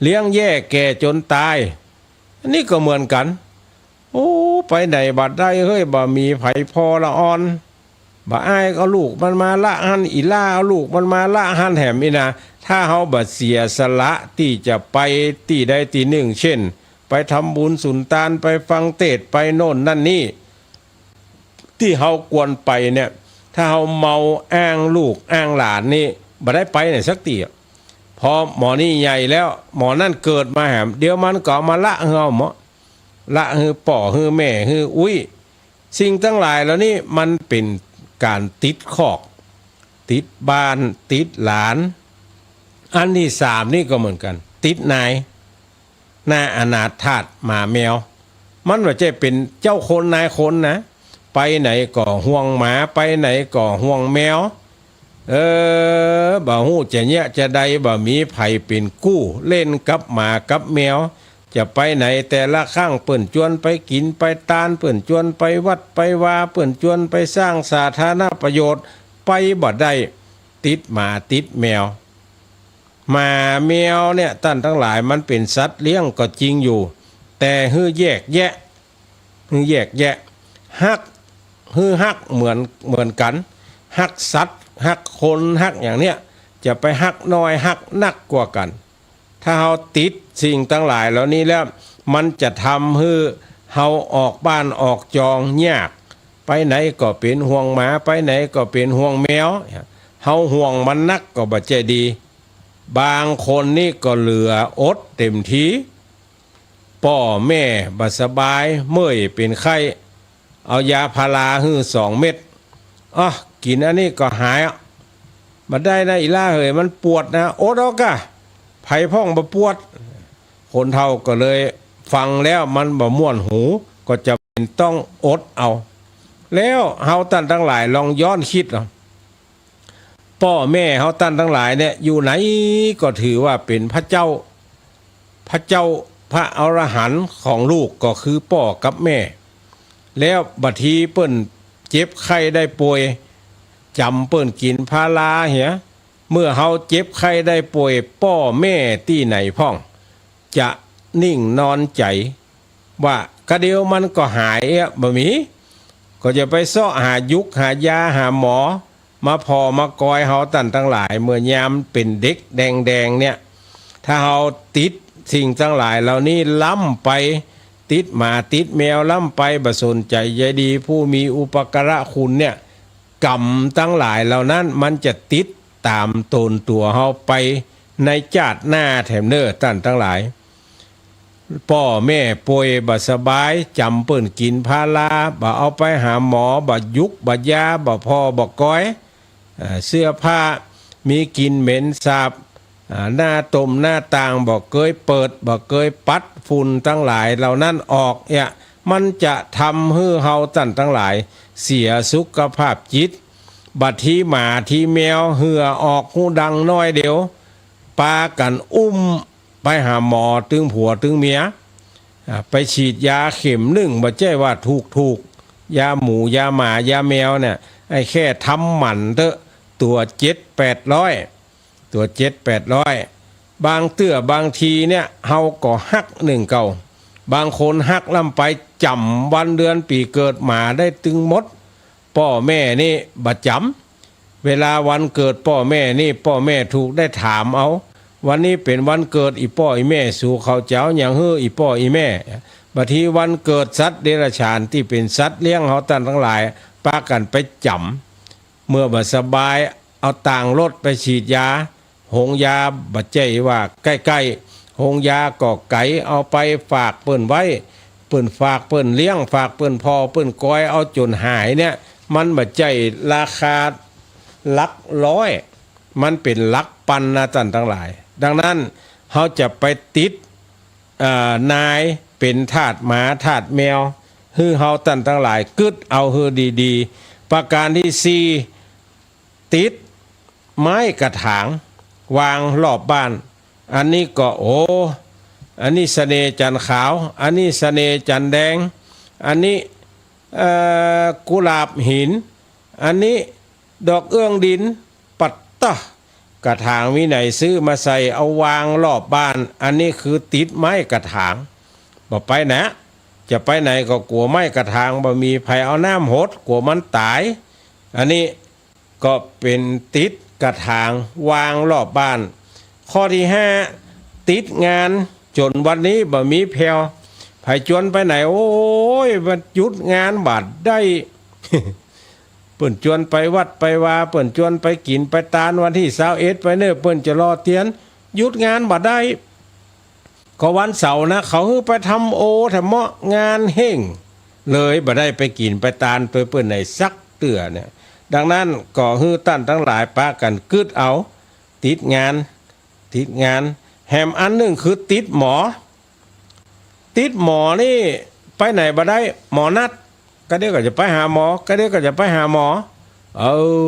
เลี้ยงแย่แก่จนตาย อันนี้ก็เหมือนกั๋น โอ้ ไปไหนบ่ได้เฮ้ย บ่มีใผผ่อละอ่อน บ่อ้ายเอาลูกมันมาละหั้น อี่ล่าเอาลูกมันมาละหั้นแหมนี่นะ ถ้าเฮาบ่เสียสละตี้จะไปตี้ใดตี้นึ่ง เช่น ไปทำบุญสุนตาน ไปฟังเตสน์ ไปโน่นนั่นนี่ ตี้เฮาควรไปเนี่ย ถ้าเฮาเมาอ้างลูกอ้างหลานนี่ บ่ได้ไปไหนสักตี้อะ เพราะหมอนี่ใหญ่แล้ว หมอนั่นเกิดมาแหม เดี๋ยวมันก็เอามาละหื้อเฮาหมอ ละหื้อป้อหื้อแม่หื้ออุ๊ย สิ่งตังหลายเหล่านี้มันเป๋นก๋านติดคอก ติดบ้าน ติดหลาน อันตี้สามนี่ก็เหมือนกั๋น ติดนาย หน้าอนาถทาสหมาแมว มันบ่ใจ้เป๋นเจ้าคนนายคนนะ ไปไหนก็ห่วงหมา ไปไหนก็ห่วงแมว เออ บ่ฮู้จะเยียะจะใด บ่มีใผเป๋นกู้ เล่นกับหมากับแมว จะไปไหนแต่ละครั้ง เปิ้นจวนไปกิ๋นไปตาน เปิ้นจวนไปวัดไปวา เปิ้นจวนไปสร้างสาธารณประโยชน์ ไปบ่ได้ ติดหมาติดแมว หมาแมวเนี่ย ต้านตังหลาย มันเป๋นสัตว์เลี้ยงก็จริงอยู่ แต่หื้อแยกแยะ หื้อแยกแยะ ฮัก หื้อฮักเหมือน เหมือนกั๋น ฮักสัตว์ ฮักคน ฮักอย่างเนี้ย จะไปฮักน้อยฮักนักกว่ากั๋น ถ้าเฮาติดสิ่งตังหลายเหล่านี้แล้ว มันจะทำหื้อเฮาออกบ้านออกจองยาก ไปไหนก็เป๋นห่วงหมา ไปไหนก็เป๋นห่วงแมว เฮาห่วงมันนักก็บ่ใจ้ดี บางคนนี่ก็เหลืออดเต็มที ป้อแม่บ่สบาย เมื่อยเป๋นไข้ เอายาพาราหื้อสองเม็ด อ้อ กิ๋นอันนี้ก็หายอะ บ่ได้นะอี่ล่าเหย มันปวดนะ อดเอาก่ะ ใผพ่องบ่ปวด คนเฒ่าก็เลยฟังแล้วมันบ่ม่วนหู ก็จะเป๋นต้องอดเอา แล้วเฮาต้านตังหลายลองย้อนกึ๊ดเอา ป้อแม่เฮาต้านตังหลายเนี่ย อยู่ไหนก็ถือว่าเป๋นพระเจ้า พระเจ้า พระอรหันต์ของลูกก็คือป้อกับแม่ แล้วบางทีเปิ้นเจ็บไข้ได้ป่วย จ๋ำเปิ้นกิ๋นพาราเหีย เมื่อเฮาเจ็บไข้ได้ป่วย ป้อแม่ตี้ไหนพ่อง จะนิ่งนอนใจ๋ ว่าก็เดี๋ยวมันก็หายอะ บ่มี ก็จะไปเซาะหายุกหายาหาหมอ มาผ่อมากอยเฮาต้านตังหลาย เมื่อยามเป๋นเด็กแดงๆ เนี่ย ถ้าเฮาติดสิ่งตังหลายเหล่านี้ล้ำไป ติดหมาติดแมวล้ำไป บ่สนใจ๋ใยดีผู้มีอุปการะคุณเนี่ย กรรมตังหลายเหล่านั้นมันจะติดต๋ามตนตั๋วเฮาไปในจาติหน้าแถมเน่อ ต้านตังหลาย ป้อแม่ป่วยบ่สบาย จ๋ำเปิ้นกิ๋นพารา บ่เอาไปหาหมอ บ่ยุกบ่ยา บ่ผ่อบ่กอย เอ่อ เสื้อผ้ามีกิ๋นเหม็นสาบ อ่า หน้าต่มหน้าต่างบ่เกยเปิด บ่เกยปัด ฝุ่นตังหลายเหล่านั้นออกเนี่ย มันจะทำหื้อเฮาต้านตังหลายเสียสุขภาพจิต บ่าทีหมาทีแมวเหื่อออกฮูดังน้อยเดียว ปากั๋นอุ้มไปหาหมอตึงผัวตึงเมีย อ่า ไปฉีดยาเข็มนึ่ง บ่ใจ้ว่าถูกๆ ยาหมูยาหมายาแมวเนี่ย ไอ้แค่ทำหมันเต๊อะ ตั๋วเจ็ดแปดร้อย ตั๋วเจ็ดแปดร้อย บางเตื้อบางทีเนี่ย เฮาก็ฮักนึ่งเก่า บางคนฮักล้ำไป จ๋ำวันเดือนปี๋เกิดหมาได้ตึงหมด ป้อแม่นี่บ่จ๋ำ เวลาวันเกิดป้อแม่นี่ ป้อแม่ถูกได้ถามเอา วันนี้เป๋นวันเกิดอี่ป้ออี่แม่ สูเขาจะเอาหยังหื้ออี่ป้ออี่แม่ บ่าทีวันเกิดสัตว์เดรัจฉานตี้เป๋นสัตว์เลี้ยงเฮาต้านตังหลาย ปากั๋นไปจ๋ำ เมื่อบ่สบาย เอาตางรถไปฉีดยา โฮงยาบ่ใจ้ว่าใก้ๆ โฮงยาก็ไก๋ เอาไปฝากเปิ้นไว้ เปิ้นฝากเปิ้นเลี้ยง ฝากเปิ้นผ่อเปิ้นกอยเอาจ๋นหายเนี่ย มันบ่ใจ้ราคาหลักร้อย มันเป๋นหลักปันนะต้านตังหลาย ดังนั้นเฮาจะไปติด เอ่อ นายเป๋นทาสหมาทาสแมว หื้อเฮาต้านตังหลายกึ๊ดเอาหื้อดีๆ ประการตี้สี่ ติดไม้กระถางวางรอบบ้าน อันนี้ก็ โอ้ อันนี้เสน่ห์จันทร์ขาว อันนี้เสน่ห์จันทร์แดง อันนี้ เอ่อ กุหลาบหิน อันนี้ดอกเอื้องดิน ปัดเต๊อะ กระถางมีไหนซื้อมาใส่เอาวางรอบบ้าน อันนี้คือติดไม้กระถาง บ่ไปนะ จะไปไหนก็กั๋วไม้กระถาง บ่มีใผเอาน้ำหด กั๋วมันต๋าย อันนี้ ก็เป๋นติดกระถางวางรอบบ้าน ข้อตี้ห้า ติดงานจ๋นวันนี้บ่มีแผ่ว ใผจวนไปไหน โอ้ย มันหยุดงานบ่ได้ เปิ้นจวนไปวัดไปวา เปิ้นจวนไปกิ๋นไปตาน วันตี้ซาวเอ็ดไปเน่อ เปิ้นจะหล่อเตียน หยุดงานบ่ได้ ก็วันเสาร์นะ เขาหื้อไปทำโอ แถมเมาะงานเฮ่ง เลยบ่ได้ไปกิ๋นไปตานตวยเปิ้นไหนสักเตื้อเนี่ย ดังนั้นก็หื้อต้านตังหลายปากั๋นกึ๊ดเอา ติดงาน ติดงาน แหมอันนึ่งคือติดหมอ ติดหมอนี่ไปไหนบ่ได้ หมอนัด กะเดี๋ยวก็จะไปหาหมอ กะเดี๋ยวก็จะไปหาหมอ เอ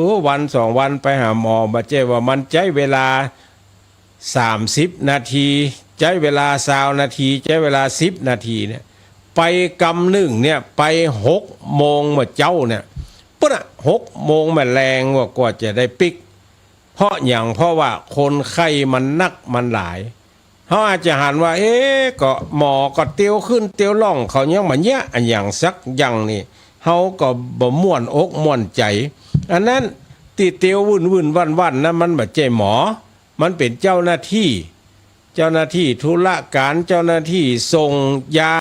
อ วันสองวันไปหาหมอ บ่ใจ้ว่ามันใจ๊เวลา สามสิบนาที ใจ๊เวลาซาวนาที ใจ๊เวลาสิบนาทีเนี่ย ไปกำนึ่งเนี่ย ไปหกโมงเมื่อเจ๊าเนี่ย ปุ้นน่ะ หกโมงแม่แลงว่ากว่าจะได้ปิ๊ก เพราะหยัง เพราะว่าคนไข้มันนักมันหลาย เฮาอาจจะหันว่า เอ๊ะ ก็หมอก็เตียวขึ้นเตียวล่อง เขายังบ่เยียะอะหยังสักอย่างนี่ เฮาก็บ่ม่วนอกม่วนใจ๋ อันนั้นตี้เตียววุ่นๆ ว่อนๆ นั้นมันบ่ใจ้หมอ มันเป๋นเจ้าหน้าตี้ เจ้าหน้าตี้ธุรการ เจ้าหน้าตี้ส่งยา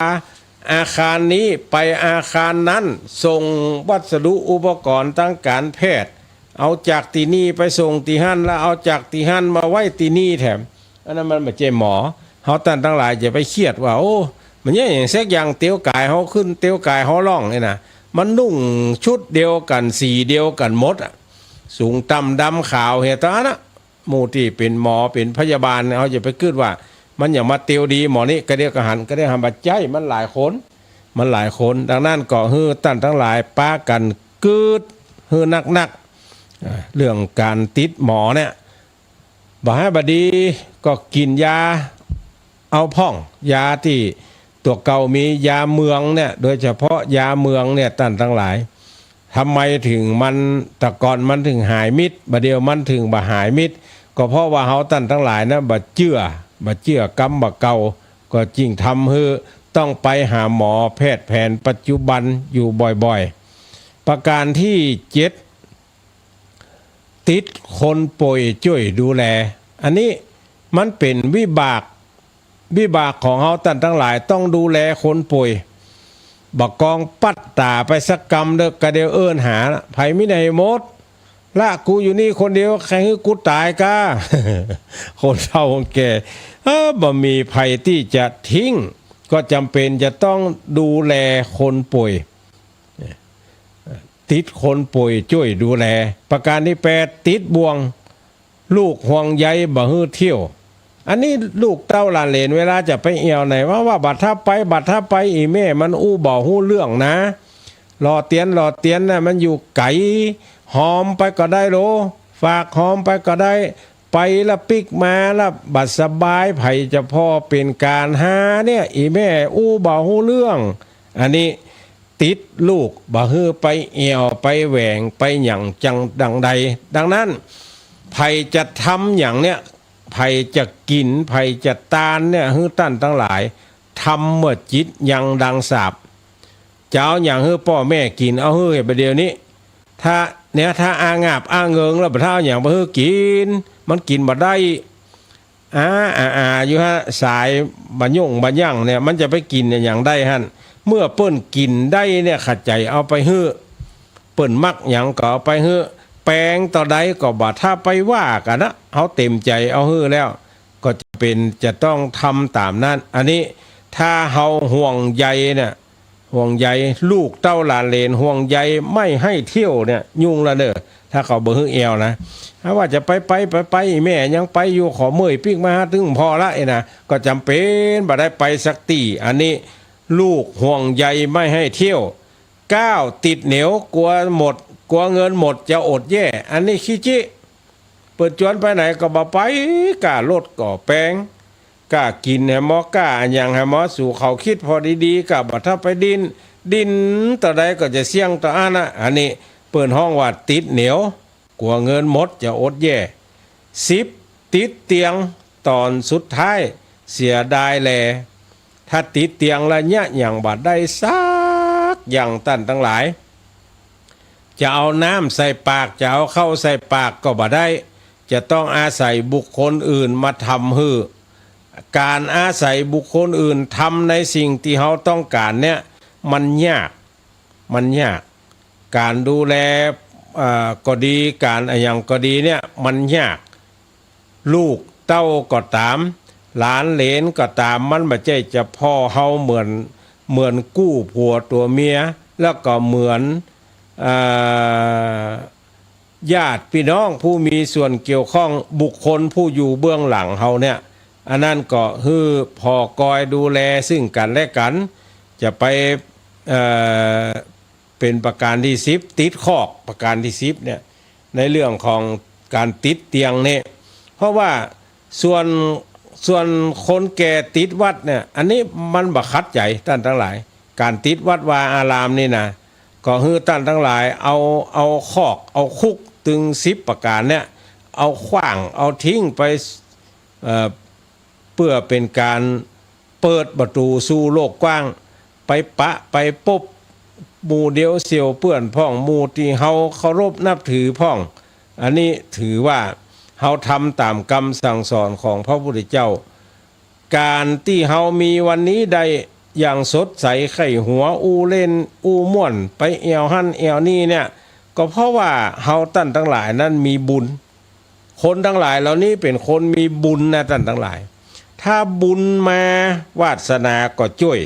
อาคารนี้ไปอาคารนั้น ส่งวัสดุอุปกรณ์ตางก๋านแพทย์ เอาจากตี้นี่ไปส่งตี้หั้น แล้วเอาจากตี้หั้นมาไว้ตี้นี่แถม อันนั้นมันบ่ใจ้หมอ เฮาต้านตังหลายจะไปเคียดว่า โอ้ มันเยียะหยังสักอย่าง เตียวก๋ายเฮาขึ้น เตียวก๋ายเฮาล่องนี่นะ มันนุ่งชุดเดียวกั๋น สีเดียวกั๋นหมดอะ สูงต่ำดำขาวเหีย ตานะ หมู่ตี้เป๋นหมอเป๋นพยาบาลเนี่ย เฮาจะไปกึ๊ดว่า มันอยากมาเตียวดีหมอนี่ กะเดียวก็หัน กะเดียวหัน บ่ใจ้ มันหลายคน มันหลายคน ดังนั้นก็หื้อต้านตังหลายปากั๋นกึ๊ดหื้อนักๆ อ่า เรื่องก๋านติดหมอเนี่ย บ่ฮ้ายบ่ดีก็กิ๋นยาเอาพ่อง ยาตี้ตั๋วเก่ามี ยาเมืองเนี่ย โดยเฉพาะยาเมืองเนี่ย ต้านตังหลาย ทำไมถึงมัน แต่ก่อนมันถึงหายมิด บ่าเดี่ยวมันถึงบ่หายมิด ก็เพราะว่าเฮาต้านตังหลายนะ บ่เจื้อ บ่เจื้อกำบ่าเก่า ก็จึงทำหื้อต้องไปหาหมอแพทย์แผนปัจจุบันอยู่บ่อยๆ ประการตี้เจ็ด ติดคนป่วยจ้วยดูแล อันนี้ มันเป๋นวิบาก วิบากของเฮาต้านตังหลายต้องดูแลคนป่วย บ่ากองปัดต๋าไปสักกำเต๊อะ กะเดียวเอิ้นหาละ ใผมีไหนหมด ละกูอยู่นี่คนเดียว ใค่หื้อกูต๋ายก้า คนเฒ่าคนแก่ เออ บ่มีใผตี้จะทิ้ง ก็จ๋ำเป๋นจะต้องดูแลคนป่วย ติดคนป่วยจ้วยดูแล ประก๋านตี้แปด ติดบ่วง ลูกห่วงใยบ่หื้อเที่ยว อันนี้ลูกเต้าหลานเหลนเวลาจะไปแอ่วไหน ว่า ว่าบ่าถ้าไป บ่าถ้าไป อี่แม่มันอู้บ่ฮู้เรื่องนะ หล่อเตียน หล่อเตียนน่ะ มันอยู่ไก๋ หอมไปก็ได้โล ฝากหอมไปก็ได้ ไปละปิ๊กมาละบ่สบาย ใผจะผ่อเป๋นก๋านหาเนี่ย อี่แม่อู้บ่ฮู้เรื่อง อันนี้ ติดลูกบ่หื้อไปแอ่ว ไปแหว่ง ไปหยังจังดังใด ดังนั้น ใผจะทำหยังเนี่ย ใผจะกิ๋น ใผจะตานเนี่ย หื้อต้านตังหลาย ทำเมื่อจิตยังดังสาบ จะเอาหยังหื้อป้อแม่กิ๋น เอาหื้อบ่าเดี่ยวนี้ ถ้าเนี่ย ถ้าอางาบอางเงิงแล้ว บ่ถ้าเอาหยังบ่หื้อกิ๋น มันกิ๋นบ่ได้ อา อา อา อยู่ฮะ สายบ่าย่งบ่ายั่งเนี่ย มันจะไปกิ๋นอะหยังได้หั้น เมื่อเปิ้นกิ๋นได้เนี่ย ขะใจ๋เอาไปหื้อ เปิ้นมักหยังก็เอาไปหื้อ แปงเต้าใดก็บ่ถ้าไปว่ากั๋นนะ เฮาเต๋มใจ๋เอาหื้อแล้ว ก็จ๋ำเป๋นจะต้องทำต๋ามนั้น อันนี้ถ้าเฮาห่วงใยเนี่ย ห่วงใยลูกเต้าหลานเหลน ห่วงใยไม่ให้เที่ยวเนี่ย ยุ่งละเน่อ ถ้าเขาบ่หื้อแอ่วนะ ถ้าว่าจะไปไป ไปไป อี่แม่ยังไปอยู่ ขอเมื่อยปิ๊กมาหาตึงผ่อละ เอ้ยนะ ก็จ๋ำเป๋นบ่ได้ไปสักตี้ อันนี้ลูกห่วงใยไม่ให้เที่ยว เก้า ติดเหนียว กั๋วหมด กั๋วเงินหมดจะอดแย่ อันนี้ขี้จิ เปิ้นจวนไปไหนก็บ่ไป ก้ารถก็แปง ก้ากิ๋นแหม ก้าอะหยังแหม สู่เขากึ๊ดผ่อดีๆ ก้าบ่ถ้าไปดิ้น ดิ้นเต้าใดก็จะเสี้ยงเต้าอั้นนะ อันนี้เปิ้นฮ้องว่าติดเหนียว กั๋วเงินหมดจะอดแย่ สิบ ติดเตียง ต๋อนสุดท้ายเสียดายแล ถ้าติดเตียงละเยียะหยังบ่ได้สักอย่างต้านตังหลาย จะเอาน้ำใส่ปาก จะเอาข้าวใส่ปากก็บ่ได้ จะต้องอาศัยบุคคลอื่นมาทำหื้อ ก๋านอาศัยบุคคลอื่นทำในสิ่งตี้เฮาต้องก๋านเนี่ย มันยาก มันยาก ก๋านดูแล เอ่อ ก็ดี ก๋านอะหยังก็ดีเนี่ย มันยาก ลูกเต้าก็ต๋าม หลานเหลนก็ต๋าม มันบ่ใจ้จะผ่อเฮาเหมือน เหมือนกู้ผัวตั๋วเมีย แล้วก็เหมือน เอ่อ ญาติปี้น้องผู้มีส่วนเกี่ยวข้อง บุคคลผู้อยู่เบื้องหลังเฮาเนี่ย อันนั้นก็หื้อผ่อกอยดูแลซึ่งกั๋นและกั๋น จะไป เอ่อ เป๋นประก๋านตี้สิบ ติดคอกประก๋านตี้สิบเนี่ย ในเรื่องของก๋านติดเตียงเนี่ย เพราะว่าส่วน ส่วนคนแก่ติดวัตรเนี่ย อันนี้มันบ่ขัดใจ๋ต้านตังหลาย ก๋านติดวัตรวาอารามนี่นะ ก็หื้อต้านตังหลายเอา เอาคอก เอาคุกตึงสิบประก๋านเนี่ย เอาขว้าง เอาทิ้งไป เอ่อ เปื้อเป๋นก๋านเปิดประตู๋สู่โลกกว้าง ไปปะไปปบหมู่เดียวเสี่ยวเปื้อนพ่อง หมู่ตี้เฮาเคารพนับถือพ่อง อันนี้ถือว่าเฮาทำต๋ามกำสั่งสอนของพระพุทธเจ้า ก๋านตี้เฮามีวันนี้ได้อย่างสดใสใค่หัว อู้เล่นอู้ม่วน ไปแอ่วหั้นแอ่วนี่เนี่ย ก็เพราะว่าเฮาต้านตังหลายนั้นมีบุญ คนตังหลายเหล่านี้เป๋นคนมีบุญนะต้านตังหลาย ถ้าบุญมา วาสนาก็จ้วย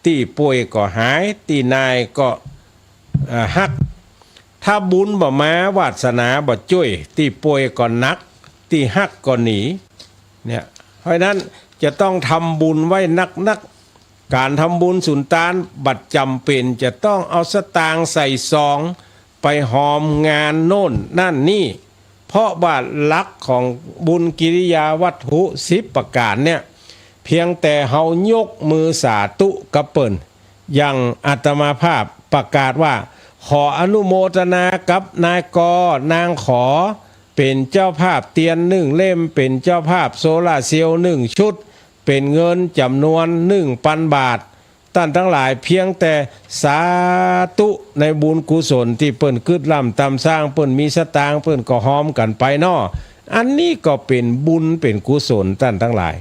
ตี้ป่วยก็หาย ตี้น่ายก็ เอ่อ ฮัก ถ้าบุญบ่มา วาสนาบ่จ้วย ตี้ป่วยก็หนัก ตี้ฮักก็หนี เนี่ย เพราะฉะนั้นจะต้องทำบุญไว้นักๆ ก๋านทำบุญสุนตาน บ่จ๋ำเป๋นจะต้องเอาสตางค์ใส่ซอง ไปฮอมงานโน่นนั่นนี่ เพราะว่าหลักของบุญกิริยาวัตถุสิบประก๋านเนี่ย เพียงแต่เฮายกมือสาธุกับเปิ้น อย่างอาตมาภาพประกาศว่า ขออนุโมทนากับนายก นางขอ เป๋นเจ้าภาพเตียนนึ่งเล่ม เป๋นเจ้าภาพโซลาร์เซลล์นึ่งชุด เป๋นเงินจ๋ำนวนนึ่งปันบาท ต้านตังหลายเพียงแต่สาธุในบุญกุศลตี้เปิ้นกึ๊ดล้ำตำสร้าง เปิ้นมีสตางค์ เปิ้นก็ฮอมกั๋นไปเนาะ อันนี้ก็เป๋นบุญเป๋นกุศลต้านตังหลาย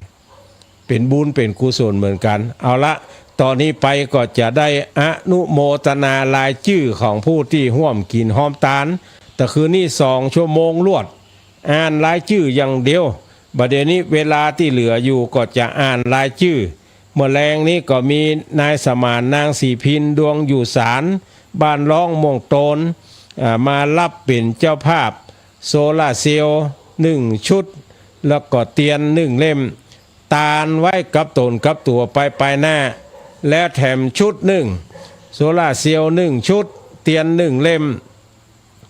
เป๋นบุญเป๋นกุศลเหมือนกั๋น เอาละ ต่อนี้ไปก็จะได้อนุโมทนารายจื้อของผู้ตี้ฮ่วมกิ๋นฮ่วมตาน แต่คืนนี้สองชั่วโมงรวด อ่านรายจื้ออย่างเดียว บ่าเดี่ยวนี้เวลาตี้เหลืออยู่ก็จะอ่านรายจื้อ เมื่อแลงนี้ก็มีนายสมาน นางศรีพิน ดวงอยู่สาร บ้านร้องม่วงโตน อ่า มาฮับเป๋นเจ้าภาพโซลาร์เซลล์นึ่งชุด แล้วก็เตียนนึ่งเล่ม ตานไว้กับต๋นกับตั๋วไปไปหน้า แล้วแถมชุดนึ่ง โซลาร์เซลล์นึ่งชุด เตียนนึ่งเล่ม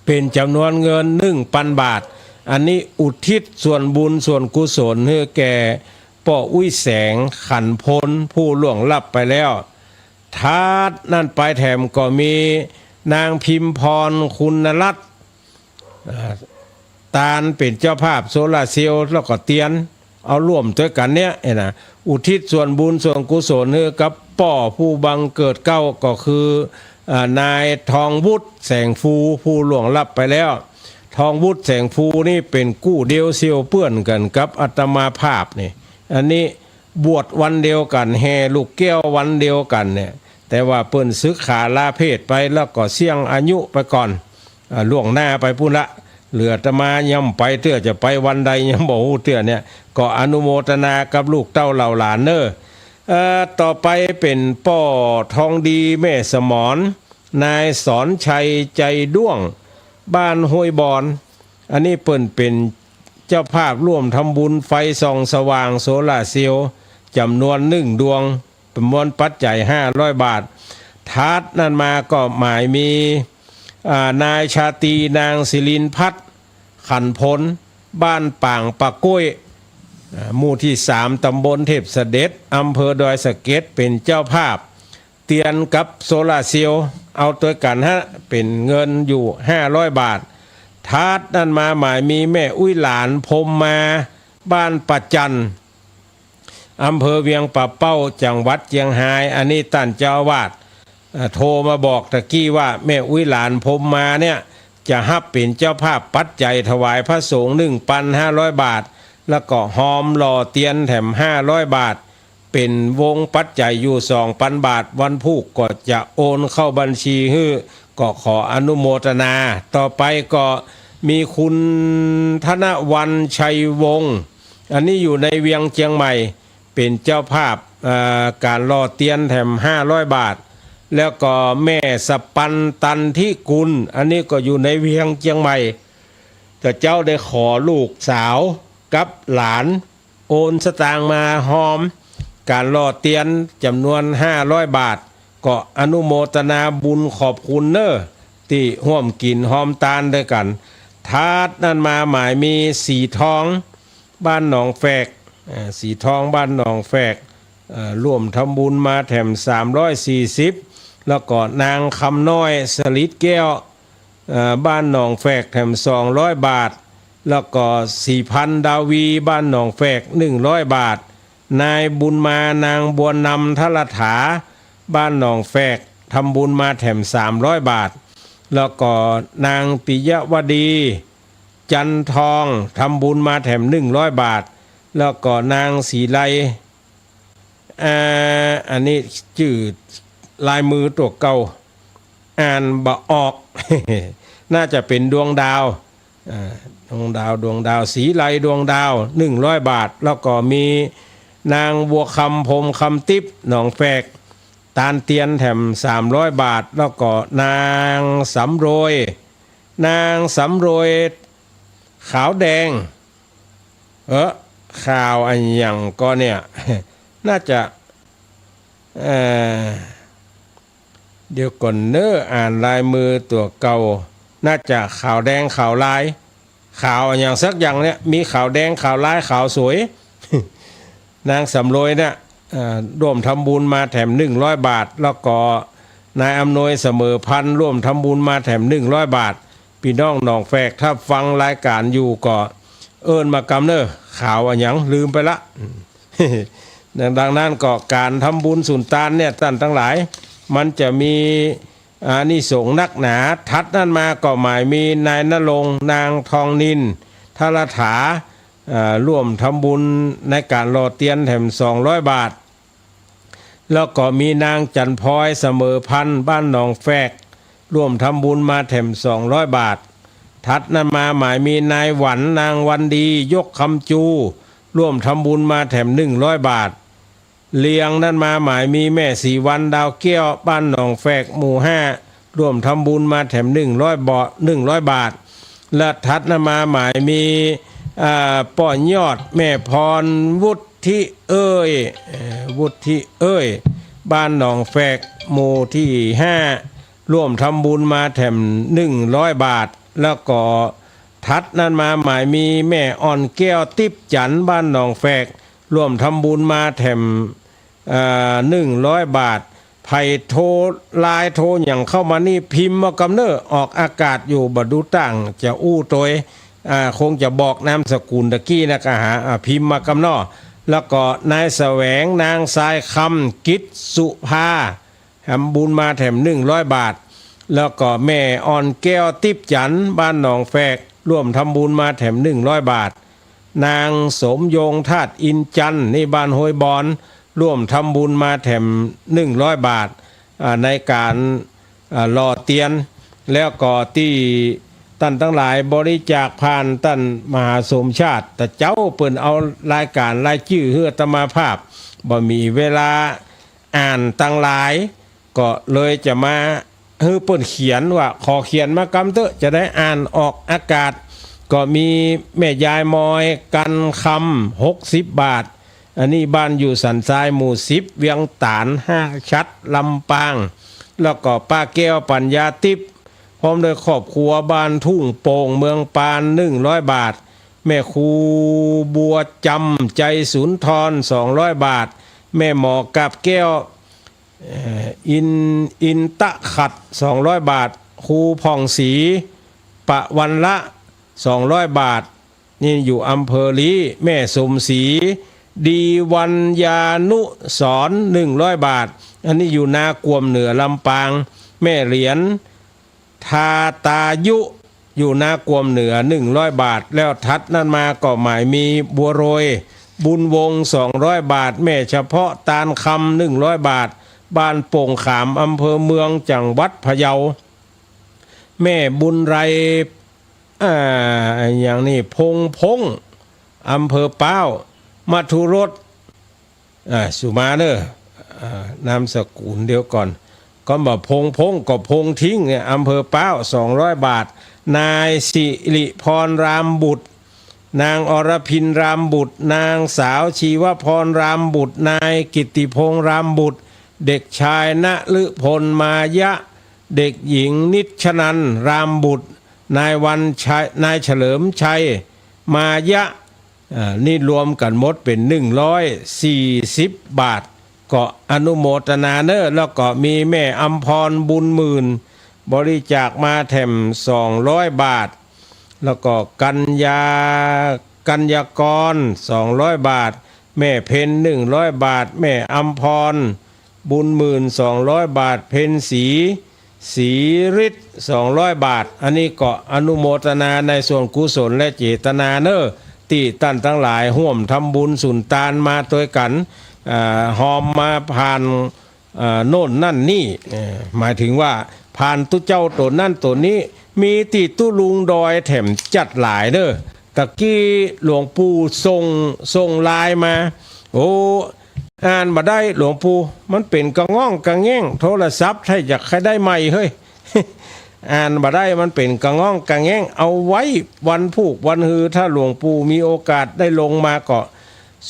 เป๋นจ๋ำนวนเงินนึ่งปันบาท อันนี้อุทิศส่วนบุญส่วนกุศลหื้อแก่ป้ออุ๊ยแสง ขันพล ผู้ล่วงลับไปแล้ว ถัดนั้นไปแถมก็มีนางพิมพร คุณรัตน์ อ่า ตานเป๋นเจ้าภาพโซลาร์เซลล์แล้วก็เตียน เอาร่วมตวยกั๋นเนี่ย เห็นนะ อุทิศส่วนบุญส่วนกุศลหื้อกับป้อผู้บังเกิดเกล้าก็คือ อ่า นายทองวุฒิ แสงฟู ผู้ล่วงลับไปแล้ว ทองวุฒิ แสงฟูนี่เป๋นกู้เดียวเสี่ยวเปื้อนกั๋นกับอาตมาภาพนี่ อันนี้บวชวันเดียวกั๋น แห่ลูกแก้ววันเดียวกั๋นเนี่ย แต่ว่าเปิ้นสึกขาลาเพศไปแล้วก็เสี้ยงอายุไปก่อน อ่า ล่วงหน้าไปปู้นละ เหลืออาตมายังบ่ไปเตื้อ จะไปวันใดยังบ่ฮู้เตื้อเนี่ย ก็อนุโมทนากับลูกเต้าเหล่าหลานเน่อ เอ่อ ต่อไปเป๋นป้อทองดี แม่สมร นายสอนชัย ใจด้วง บ้านห้วยบอน อันนี้เปิ้นเป๋นเจ้าภาพร่วมทำบุญไฟส่องสว่างโซลาร์เซลล์จ๋ำนวนนึ่งดวง จ๋ำนวนปัจจัยห้าร้อยบาท ถัดนั้นมาก็หมายมี อ่า นายชาตรี นางศิรินพัฒน์ ขันพล บ้านป่างปะก้วย อ่า หมู่ตี้สาม ตำบลเทพเสด็จ อำเภอดอยสะเก็ด เป๋นเจ้าภาพ เตียนกับโซลาร์เซลล์ เอาตวยกั๋นฮะ เป๋นเงินอยู่ห้าร้อยบาท ถัดนั้นมาหมายมีแม่อุ๊ยหลาน พรหมมา บ้านป่าจั่น อำเภอเวียงป่าเป้า จังหวัดเจียงฮาย อันนี้ต้านเจ้าอาวาส เอ่อ โทรมาบอกตะกี้ว่าแม่อุ๊ยหลาน พรหมมาเนี่ย จะฮับเป๋นเจ้าภาพปัจจัยถวายพระสงฆ์นึ่งปันห้าร้อยบาท แล้วก็ฮอมหล่อเตียนแถมห้าร้อยบาท เป๋นวงปัจจัยอยู่สองปันบาท วันพูกก็จะโอนเข้าบัญชีหื้อ ก็ขออนุโมทนา ต่อไปก็มีคุณธนวรรณ ชัยวงศ์ อันนี้อยู่ในเวียงเจียงใหม่ เป๋นเจ้าภาพ เอ่อ ก๋านหล่อเตียนแถมห้าร้อยบาท แล้วก็แม่สปัน ตันทิกุล อันนี้ก็อยู่ในเวียงเจียงใหม่ ก็เจ้าได้ขอลูกสาวกับหลาน โอนสตางค์มาฮอมก๋านหล่อเตียนจ๋ำนวนห้าร้อยบาท ก็อนุโมทนาบุญขอบคุณเน่อ ตี้ฮ่วมกิ๋นฮ่วมตานตวยกั๋น ถัดนั้นมาหมายมีสีทอง บ้านหนองแฝก เอ่อ สีทอง บ้านหนองแฝก เอ่อ ร่วมทำบุญมาแถมสามร้อยสี่สิบ แล้วก็นางคำน้อย สลิดแก้ว เอ่อ บ้านหนองแฝกแถมสองร้อยบาท แล้วก็สีพัน ดาวี บ้านหนองแฝกหนึ่งร้อยบาท นายบุญมา นางบัวนำ ทะละถา บ้านหนองแฝก ทำบุญมาแถมสามร้อยบาท แล้วก็นางปิยวดี จันทอง ทำบุญมาแถมหนึ่งร้อยบาท แล้วก็นางศรีไล อ่า อันนี้จื้อลายมือตั๋วเก่า อ่านบ่ออก น่าจะเป๋นดวงดาว อ่า ดวงดาว ดวงดาว ศรีไล ดวงดาว หนึ่งร้อยบาท แล้วก็มีนางบัวคำ พรหมคำติ๊บ หนองแฝก ตานเตียนแถมสามร้อยบาท แล้วก็นางสำรวย นางสำรวย ขาวแดง เออ ข่าวอะหยังก่อเนี่ย น่าจะ เอ่อ เดี๋ยวก่อนเน่อ อ่านลายมือตั๋วเก่า น่าจะขาวแดงขาวลาย ขาวอะหยังสักอย่างเนี่ย มีขาวแดงขาวลายขาวสวย นางสำรวยเนี่ย เอ่อ ร่วมทำบุญมาแถมหนึ่งร้อยบาท แล้วก็นายอำนวยเสมอพันธ์ ร่วมทำบุญมาแถมหนึ่งร้อยบาท ปี้น้องหนองแฝก ถ้าฟังรายก๋านอยู่ก็เอิ้นมากำเน่อ ขาวอะหยังลืมไปละ ดัง ดังนั้นก็ก๋านทำบุญสุนตานเนี่ย ต้านตังหลาย มันจะมีอานิสงส์นักหนา ถัดนั้นมาก็หมายมีนายณรงค์ นางทองนิน ทรถา เอ่อ ร่วมทำบุญในก๋านหล่อเตียนแถมสองร้อยบาท แล้วก็มีนางจันทร์พลอยเสมอพันธ์ บ้านหนองแฟก ร่วมทำบุญมาแถมสองร้อยบาท ถัดนั้นมาหมายมีนายหวัน นางวันดี ยกคำจู ร่วมทำบุญมาแถมหนึ่งร้อยบาท เรียงนั้นมาหมายมีแม่ศรีวรรณ ดาวแก้ว บ้านหนองแฟก หมู่ห้า ร่วมทำบุญมาแถมหนึ่งร้อยบาท หนึ่งร้อยบาท และถัดนั้นมาหมายมี อ่า ป้อยอด แม่พร วุฒิเอ้ย เอ่อ วุฒิเอ้ย บ้านหนองแฟก หมู่ที่ห้า ร่วมทำบุญมาแถมหนึ่งร้อยบาท แล้วก็ถัดนั้นมาหมายมีแม่อ่อนแก้ว ติ๊บจันทร์ บ้านหนองแฟก ร่วมทำบุญมาแถม เอ่อ หนึ่งร้อยบาท ใผโทรไลน์โทรหยังเข้ามานี่พิมพ์มากำเน้อ ออกอากาศอยู่บ่ดูตั้งจะอู้ตวย อ่า คงจะบอกนามสกุลตะกี้นะกะหา อ่า พิมพ์มากำเน้อ แล้วก็นายแสวง นางทรายคำ กิจสุภา ทำบุญมาแถมหนึ่งร้อยบาท แล้วก็แม่อ่อนแก้ว ติ๊บจันทร์ บ้านหนองแฟก ร่วมทำบุญมาแถมหนึ่งร้อยบาท นางสมยง ธาตุอินจันทร์ นี่บ้านห้วยบอน ร่วมทำบุญมาแถมหนึ่งร้อยบาท อ่า ในก๋าน อ่า หล่อเตียน แล้วก็ตี้ต้านตังหลายบริจาคผ่านต้านมหาสมชาติ แต่เจ้าเปิ้นเอารายก๋านรายจื้อหื้ออาตมาภาพ บ่มีเวลาอ่านตังหลาย ก็เลยจะมาหื้อเปิ้นเขียนว่า ขอเขียนมากำเต๊อะ จะได้อ่านออกอากาศ ก็มีแม่ยายมอย กันคำ หกสิบบาท อันนี้บ้านอยู่สันทราย หมู่สิบ เวียงต๋าน ห้าชัด ลำปาง แล้วก็ป้าแก้ว ปัญญาติ๊บ พร้อมด้วยครอบครัว บ้านทุ่งโป่ง เมืองปาน หนึ่งร้อยบาท แม่ครูบัวจำ ใจสุนทร สองร้อยบาท แม่หมอกาบแก้ว เอ่อ อิน อินตะขัด สองร้อยบาท ครูผ่องศรี ปะวันละ สองร้อยบาท นี่อยู่อำเภอลี้ แม่สมศรี ดีวัญญานุสรณ์ หนึ่งร้อยบาท อันนี้อยู่นากวมเหนือ ลำปาง แม่เหรียญ ทาตายุ อยู่นากวมเหนือ หนึ่งร้อยบาท แล้วถัดนั้นมาก็หมายมีบัวโรย บุญวงศ์ สองร้อยบาท แม่เฉพาะ ตาลคำ หนึ่งร้อยบาท บ้านโป่งขาม อำเภอเมือง จังหวัดพะเยา แม่บุญไร อ่า อย่างนี้ พงษ์ พงษ์ อำเภอป๊าว มัทุรส อ่า สุมาเนอะ อ่า นามสกุลเดียวก่อน ก็บ่าพงษ์ พงษ์ ก็พงษ์ทิ้งเนี่ย อำเภอป๊าว สองร้อยบาท นายสิริพร รามบุตร นางอรพิน รามบุตร นางสาวชีวพร รามบุตร นายกิตติพงษ์ รามบุตร เด็กชายณฤพล มายะ เด็กหญิงนิชนันท์ รามบุตร นายวันชัย นายเฉลิมชัย มายะ อ่า นี่รวมกั๋นหมดเป๋นหนึ่งร้อยสี่สิบบาท ก็อนุโมทนาเนอะ แล้วก็มีแม่อำพร บุญหมื่น บริจาคมาแถมสองร้อยบาท แล้วก็กัญญา กัญญากร สองร้อยบาท แม่เพ็ญ หนึ่งร้อยบาท แม่อำพร บุญหมื่น สองร้อยบาท เพ็ญศรี ศรีฤทธิ์ สองร้อยบาท อันนี้ก็อนุโมทนาในส่วนกุศลและเจตนาเนอะ ตี้ต้านตังหลายฮ่วมทำบุญสุนตานมาตวยกั๋น อ่า ฮอมมาผ่าน อ่า โน่นนั่นนี่ เอ่อ หมายถึงว่าผ่านตุ๊เจ้าตั๋วนั้นตั๋วนี้ มีตี้ตุ๊ลุงดอยแถมจัดหลายเนอะ ตะกี้หลวงปู่ส่ง ส่งไลน์มา โอ้ อ่านบ่ได้หลวงปู่ มันเป๋นกะง่องกะแง่ง โทรศัพท์ไทยอยากใค่ได้ใหม่เฮ้ย อ่านบ่ได้ มันเป๋นกะง่องกะแง่ง เอาไว้วันพูกวันฮือ ถ้าหลวงปู่มีโอกาสได้ลงมาก็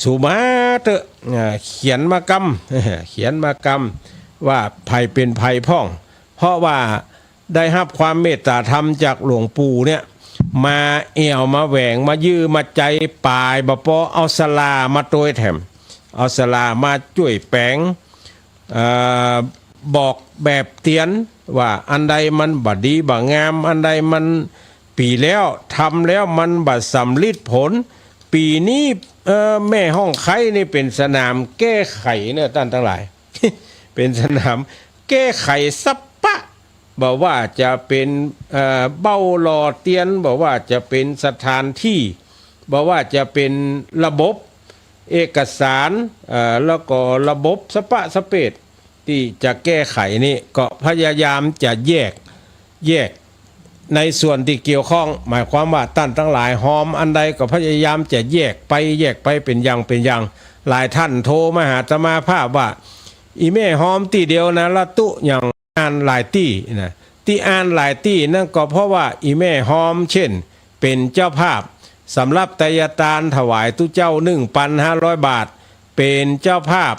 สุมาเต๊อะ อ่า เขียนมากำ เขียนมากำ ว่าใผเป๋นใผพ่อง เพราะว่า ได้ฮับความเมตตาธรรมจากหลวงปู่เนี่ย มาแอ่วมาแหวง มายื้อมาใจ๊ ป๋ายบ่ปอ เอาสลามาตวยแถม เอาสลามาจ้วยแป๋ง เอ่อ บอกแบบเตียน ว่าอันใดมันบ่ดีบ่งาม อันใดมัน ปี๋แล้วทำแล้วมันบ่สำริดผล ปี๋นี้ เอ่อ แม่ฮ้องไคร้นี่เป๋นสนามแก้ไขเนอะ ต้านตังหลาย เป๋นสนามแก้ไขสัปปะ บ่ว่าจะเป๋น เอ่อ เบ้าหล่อเตียน บ่ว่าจะเป๋นสถานตี้ บ่ว่าจะเป๋นระบบเอกสาร เอ่อ แล้วก็ระบบสะปะสะเปดตี้จะแก้ไขนี่ ก็พยายามจะแยก แยกในส่วนตี้เกี่ยวข้อง หมายความว่าต้านตังหลายฮอมอันใดก็พยายามจะแยกไป แยกไปเป๋นอย่างเป๋นอย่าง หลายต้านโทรมาหาอาตมาภาพว่า อี่แม่ฮอมตี้เดียวนะ ละตุ๊อย่าง อ่านหลายตี้นะ ตี้อ่านหลายตี้นั้นก็เพราะว่าอี่แม่ฮอม เจ้น เป๋นเจ้าภาพสำหรับไตยตานถวายตุ๊เจ้าหนึ่งปันห้าร้อยบาท เป๋นเจ้าภาพ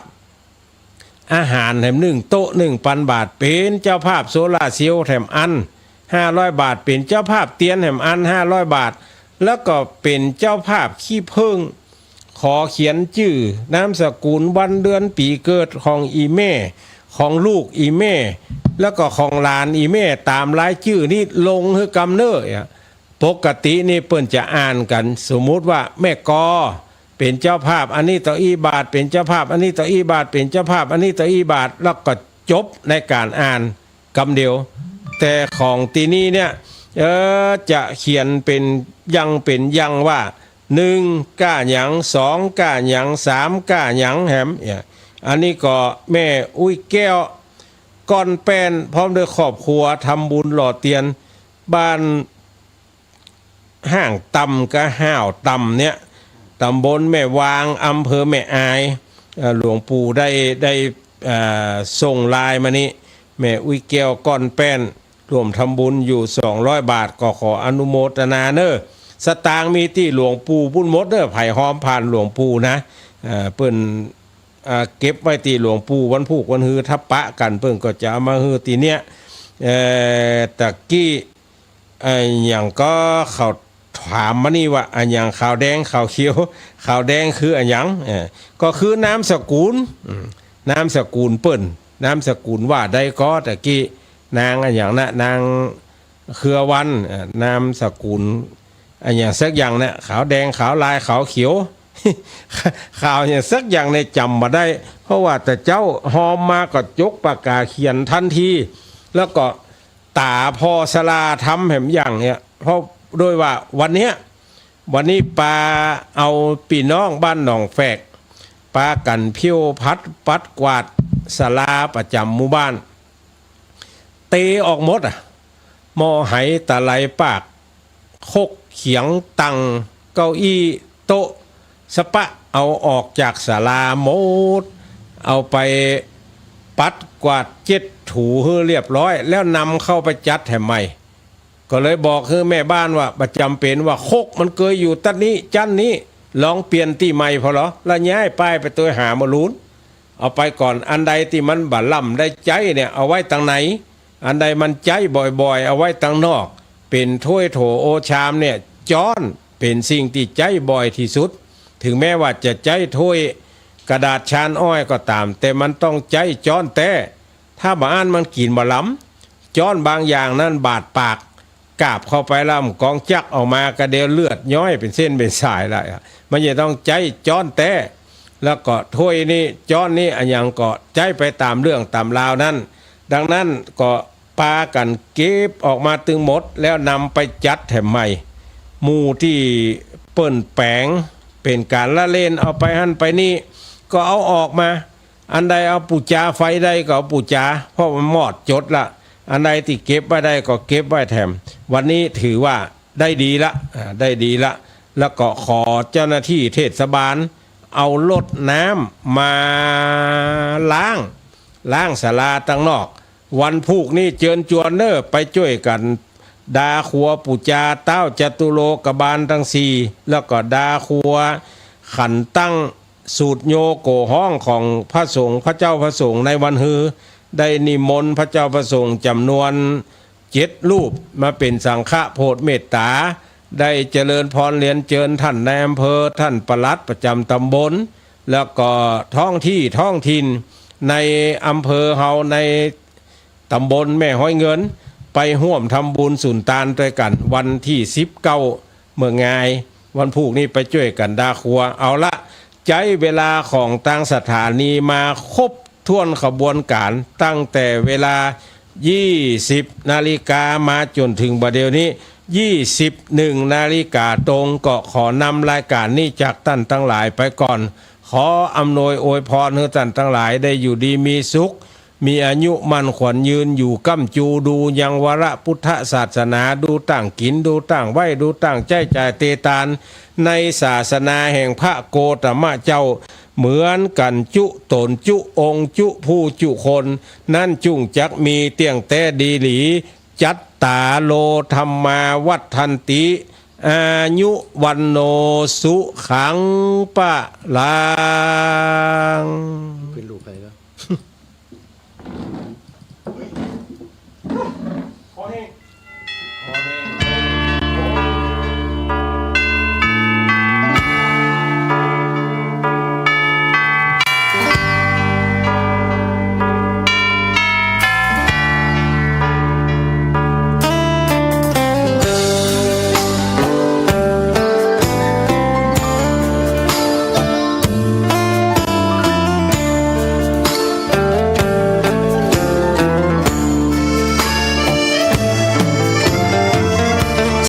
อาหารแถมหนึ่งโต๊ะหนึ่งปันบาท เป๋นเจ้าภาพโซลาร์เซลล์แถมอันห้าร้อยบาท เป๋นเจ้าภาพเตียนแถมอันห้าร้อยบาท แล้วก็เป๋นเจ้าภาพขี้ผึ้ง ขอเขียนจื้อ นามสกุล วันเดือนปี๋เกิดของอี่แม่ ของลูกอี่แม่ แล้วก็ของหลานอี่แม่ ต๋ามรายจื้อนี้ลงหื้อกำเน้อ ปกตินี่เปิ้นจะอ่านกั๋น สมมุติว่าแม่กอเป๋นเจ้าภาพอันนี้เต้าอี้บาท เป๋นเจ้าภาพอันนี้เต้าอี้บาท เป๋นเจ้าภาพอันนี้เต้าอี้บาท แล้วก็จบในก๋านอ่าน กำเดียว แต่ของตี้นี่เนี่ย เออ จะเขียนเป๋นอย่างเป๋นอย่างว่า หนึ่ง ก้าหยัง สอง ก้าหยัง สาม ก้าหยังแหม เนี่ย อันนี้ก็แม่อุ๊ยแก้ว ก้อนแป้น พร้อมด้วยครอบครัว ทำบุญหล่อเตียน บ้าน ห้างต่ำกับห้าวต่ำเนี่ย ตำบลแม่วาง อำเภอแม่อาย เอ่อ หลวงปู่ได้ ได้ เอ่อ ส่งไลน์มานี่ แม่อุ๊ยแก้วก้อนแป้น ร่วมทำบุญอยู่สองร้อยบาท ก็ขออนุโมทนาเน้อ สตางค์มีตี้หลวงปู่ปุ้นหมดเน้อ ใผฮอมผ่านหลวงปู่นะ เอ่อ เปิ้น เอ่อ เก็บไว้ตี้หลวงปู่ วันพูกวันฮือ ถ้าปะกั๋นเปิ้นก็จะเอามาหื้อตี้เนี่ย เอ่อ ตะกี้ อะหยังก็เขาถามมานี่ว่า อะหยังขาวแดงขาวเขียว ขาวแดงคืออะหยัง เออ ก็คือนามสกุล อืม นามสกุลเปิ้น นามสกุลว่าใดก็ตะกี้ นางอะหยังนะ นางเครือวัน เอ่อ นามสกุลอะหยังสักอย่างนะ ขาวแดงขาวลายขาวเขียว ขาวอะหยังสักอย่างเนี่ยจ๋ำบ่ได้ เพราะว่าแต่เจ๊าฮอมมาก็จกปากกาเขียนตันที แล้วก็ ต๋าผ่อศาลาธรรมแหมอย่างเนี่ย เพราะด้วยว่าวันเนี้ย วันนี้ปาเอาปี้น้องบ้านหนองแฝก ปากั๋นเผี้ยวผัดปัดกวาดศาลาประจ๋ำหมู่บ้าน เตะออกหมดอะ หม้อไหตะไลปาก คกเขียงตั๋งเก้าอี้โต๊ะสะปะ เอาออกจากศาลาหมด เอาไปปัดกวาดเจ็ดถูหื้อเรียบร้อย แล้วนำเข้าไปจัดแหมใหม่ ก็เลยบอกหื้อแม่บ้านว่า บ่จ๋ำเป๋นว่าคกมันเกยอยู่ตั๊ดนี้จั๊นนี้ ลองเปลี่ยนตี้ใหม่ผ่อลอ แล้วย้ายป้ายไปตวยหาหมอลูน เอาไปก่อน อันใดตี้มันบ่ล้ำได้ใจ๊เนี่ย เอาไว้ตังใน อันใดมันใจ๊บ่อยๆ เอาไว้ตังนอก เป๋นถ้วยโถโอชามเนี่ย จ๊อนเป๋นสิ่งตี้ใจ๊บ่อยตี้สุด ถึงแม้ว่าจะใจ๊ถ้วยกระดาษชานอ้อยก็ต๋าม แต่มันต้องใจ๊จ๊อนแต๊ ถ้าบ่อั้นมันกิ๋นบ่ลำ จ๊อนบางอย่างนั้นบาดปาก กาบเข้าไปแล้วมันกองจักออกมาก็เดี๋ยวเลือดย้อยเป๋นเส้นเป๋นสายได้อะ มันจะต้องใจ๊จ๊อนแต๊ แล้วก็ถ้วยนี้จ๊อนนี้อะหยังก็ใจ๊ไปต๋ามเรื่องต๋ามราวนั้น ดังนั้นก็ปากั๋นเก็บออกมาตึงหมด แล้วนำไปจัดแหมใหม่ หมู่ตี้เปิ้นแป๋งเป๋นก๋านละเล่น เอาไปหั้นไปนี่ ก็เอาออกมา อันใดเอาปู๋จาไฟได้ก็เอาปู๋จา เพราะมันมอดจดละ อันใดตี้เก็บไว้ได้ก็เก็บไว้แถม วันนี้ถือว่าได้ดีละ อ่า ได้ดีละ แล้วก็ขอเจ้าหน้าตี้เทศบาลเอารถน้ำมาล้าง ล้างศาลาตังนอก วันพูกนี้เจิญจวนเน้อ ไปจ้วยกั๋นดาครัวปู๋จาต๊าวจตุโลกบาลตังสี่ แล้วก็ดาครัวขันตั้ง สูตรโยโกฮ้องของพระสงฆ์ พระเจ้าพระสงฆ์ในวันฮือ ได้นิมนต์พระเจ้าพระสงฆ์จ๋ำนวนเจ็ดรูปมาเป๋นสังฆะโผดเมตต๋า ได้เจริญพรเรียนเจิญต้านนายอำเภอ ต้านปลัดประจ๋ำต๋ำบล แล้วก็ท้องตี้ท้องถิ่นในอำเภอเฮา ใน ต๋ำบลแม่ฮ้อยเงิน ไปฮ่วมทำบุญสุนตานตวยกั๋น วันตี้สิบเก้า เมื่องาย วันพูกนี้ไปจ้วยกั๋นดาครัว เอาละ ใจ๊เวลาของตางสถานีมาครบถ้วนขบวนก๋าน ตั้งแต่เวลา ยี่สิบนาฬิกามาจ๋นเถิงบ่าเดี่ยวนี้ ยี่สิบเอ็ดนาฬิกาตรง ก็ขอนำรายก๋านนี้จากต้านตังหลายไปก่อน ขออำนวยอวยพรหื้อต้านตังหลายได้อยู่ดีมีสุข มีอายุมั่นขวัญยืน อยู่ก้ำจู ดูยังวาระพุทธศาสนา ดูต้างกิ๋น ดูต้างไหว้ ดูต้างใจ๊จ่ายเตตาน ในศาสนาแห่งพระโกตมะเจ้า เหมือนกั๋นจุ๊ต๋นจุ๊องค์จุ๊ผู้จุ๊คน นั้นจุ่งจักมีเตี้ยงแต๊ดีหลี จัตตาโร ธัมมา วัฑฒันติ อายุ วัณโณ สุขัง พะลัง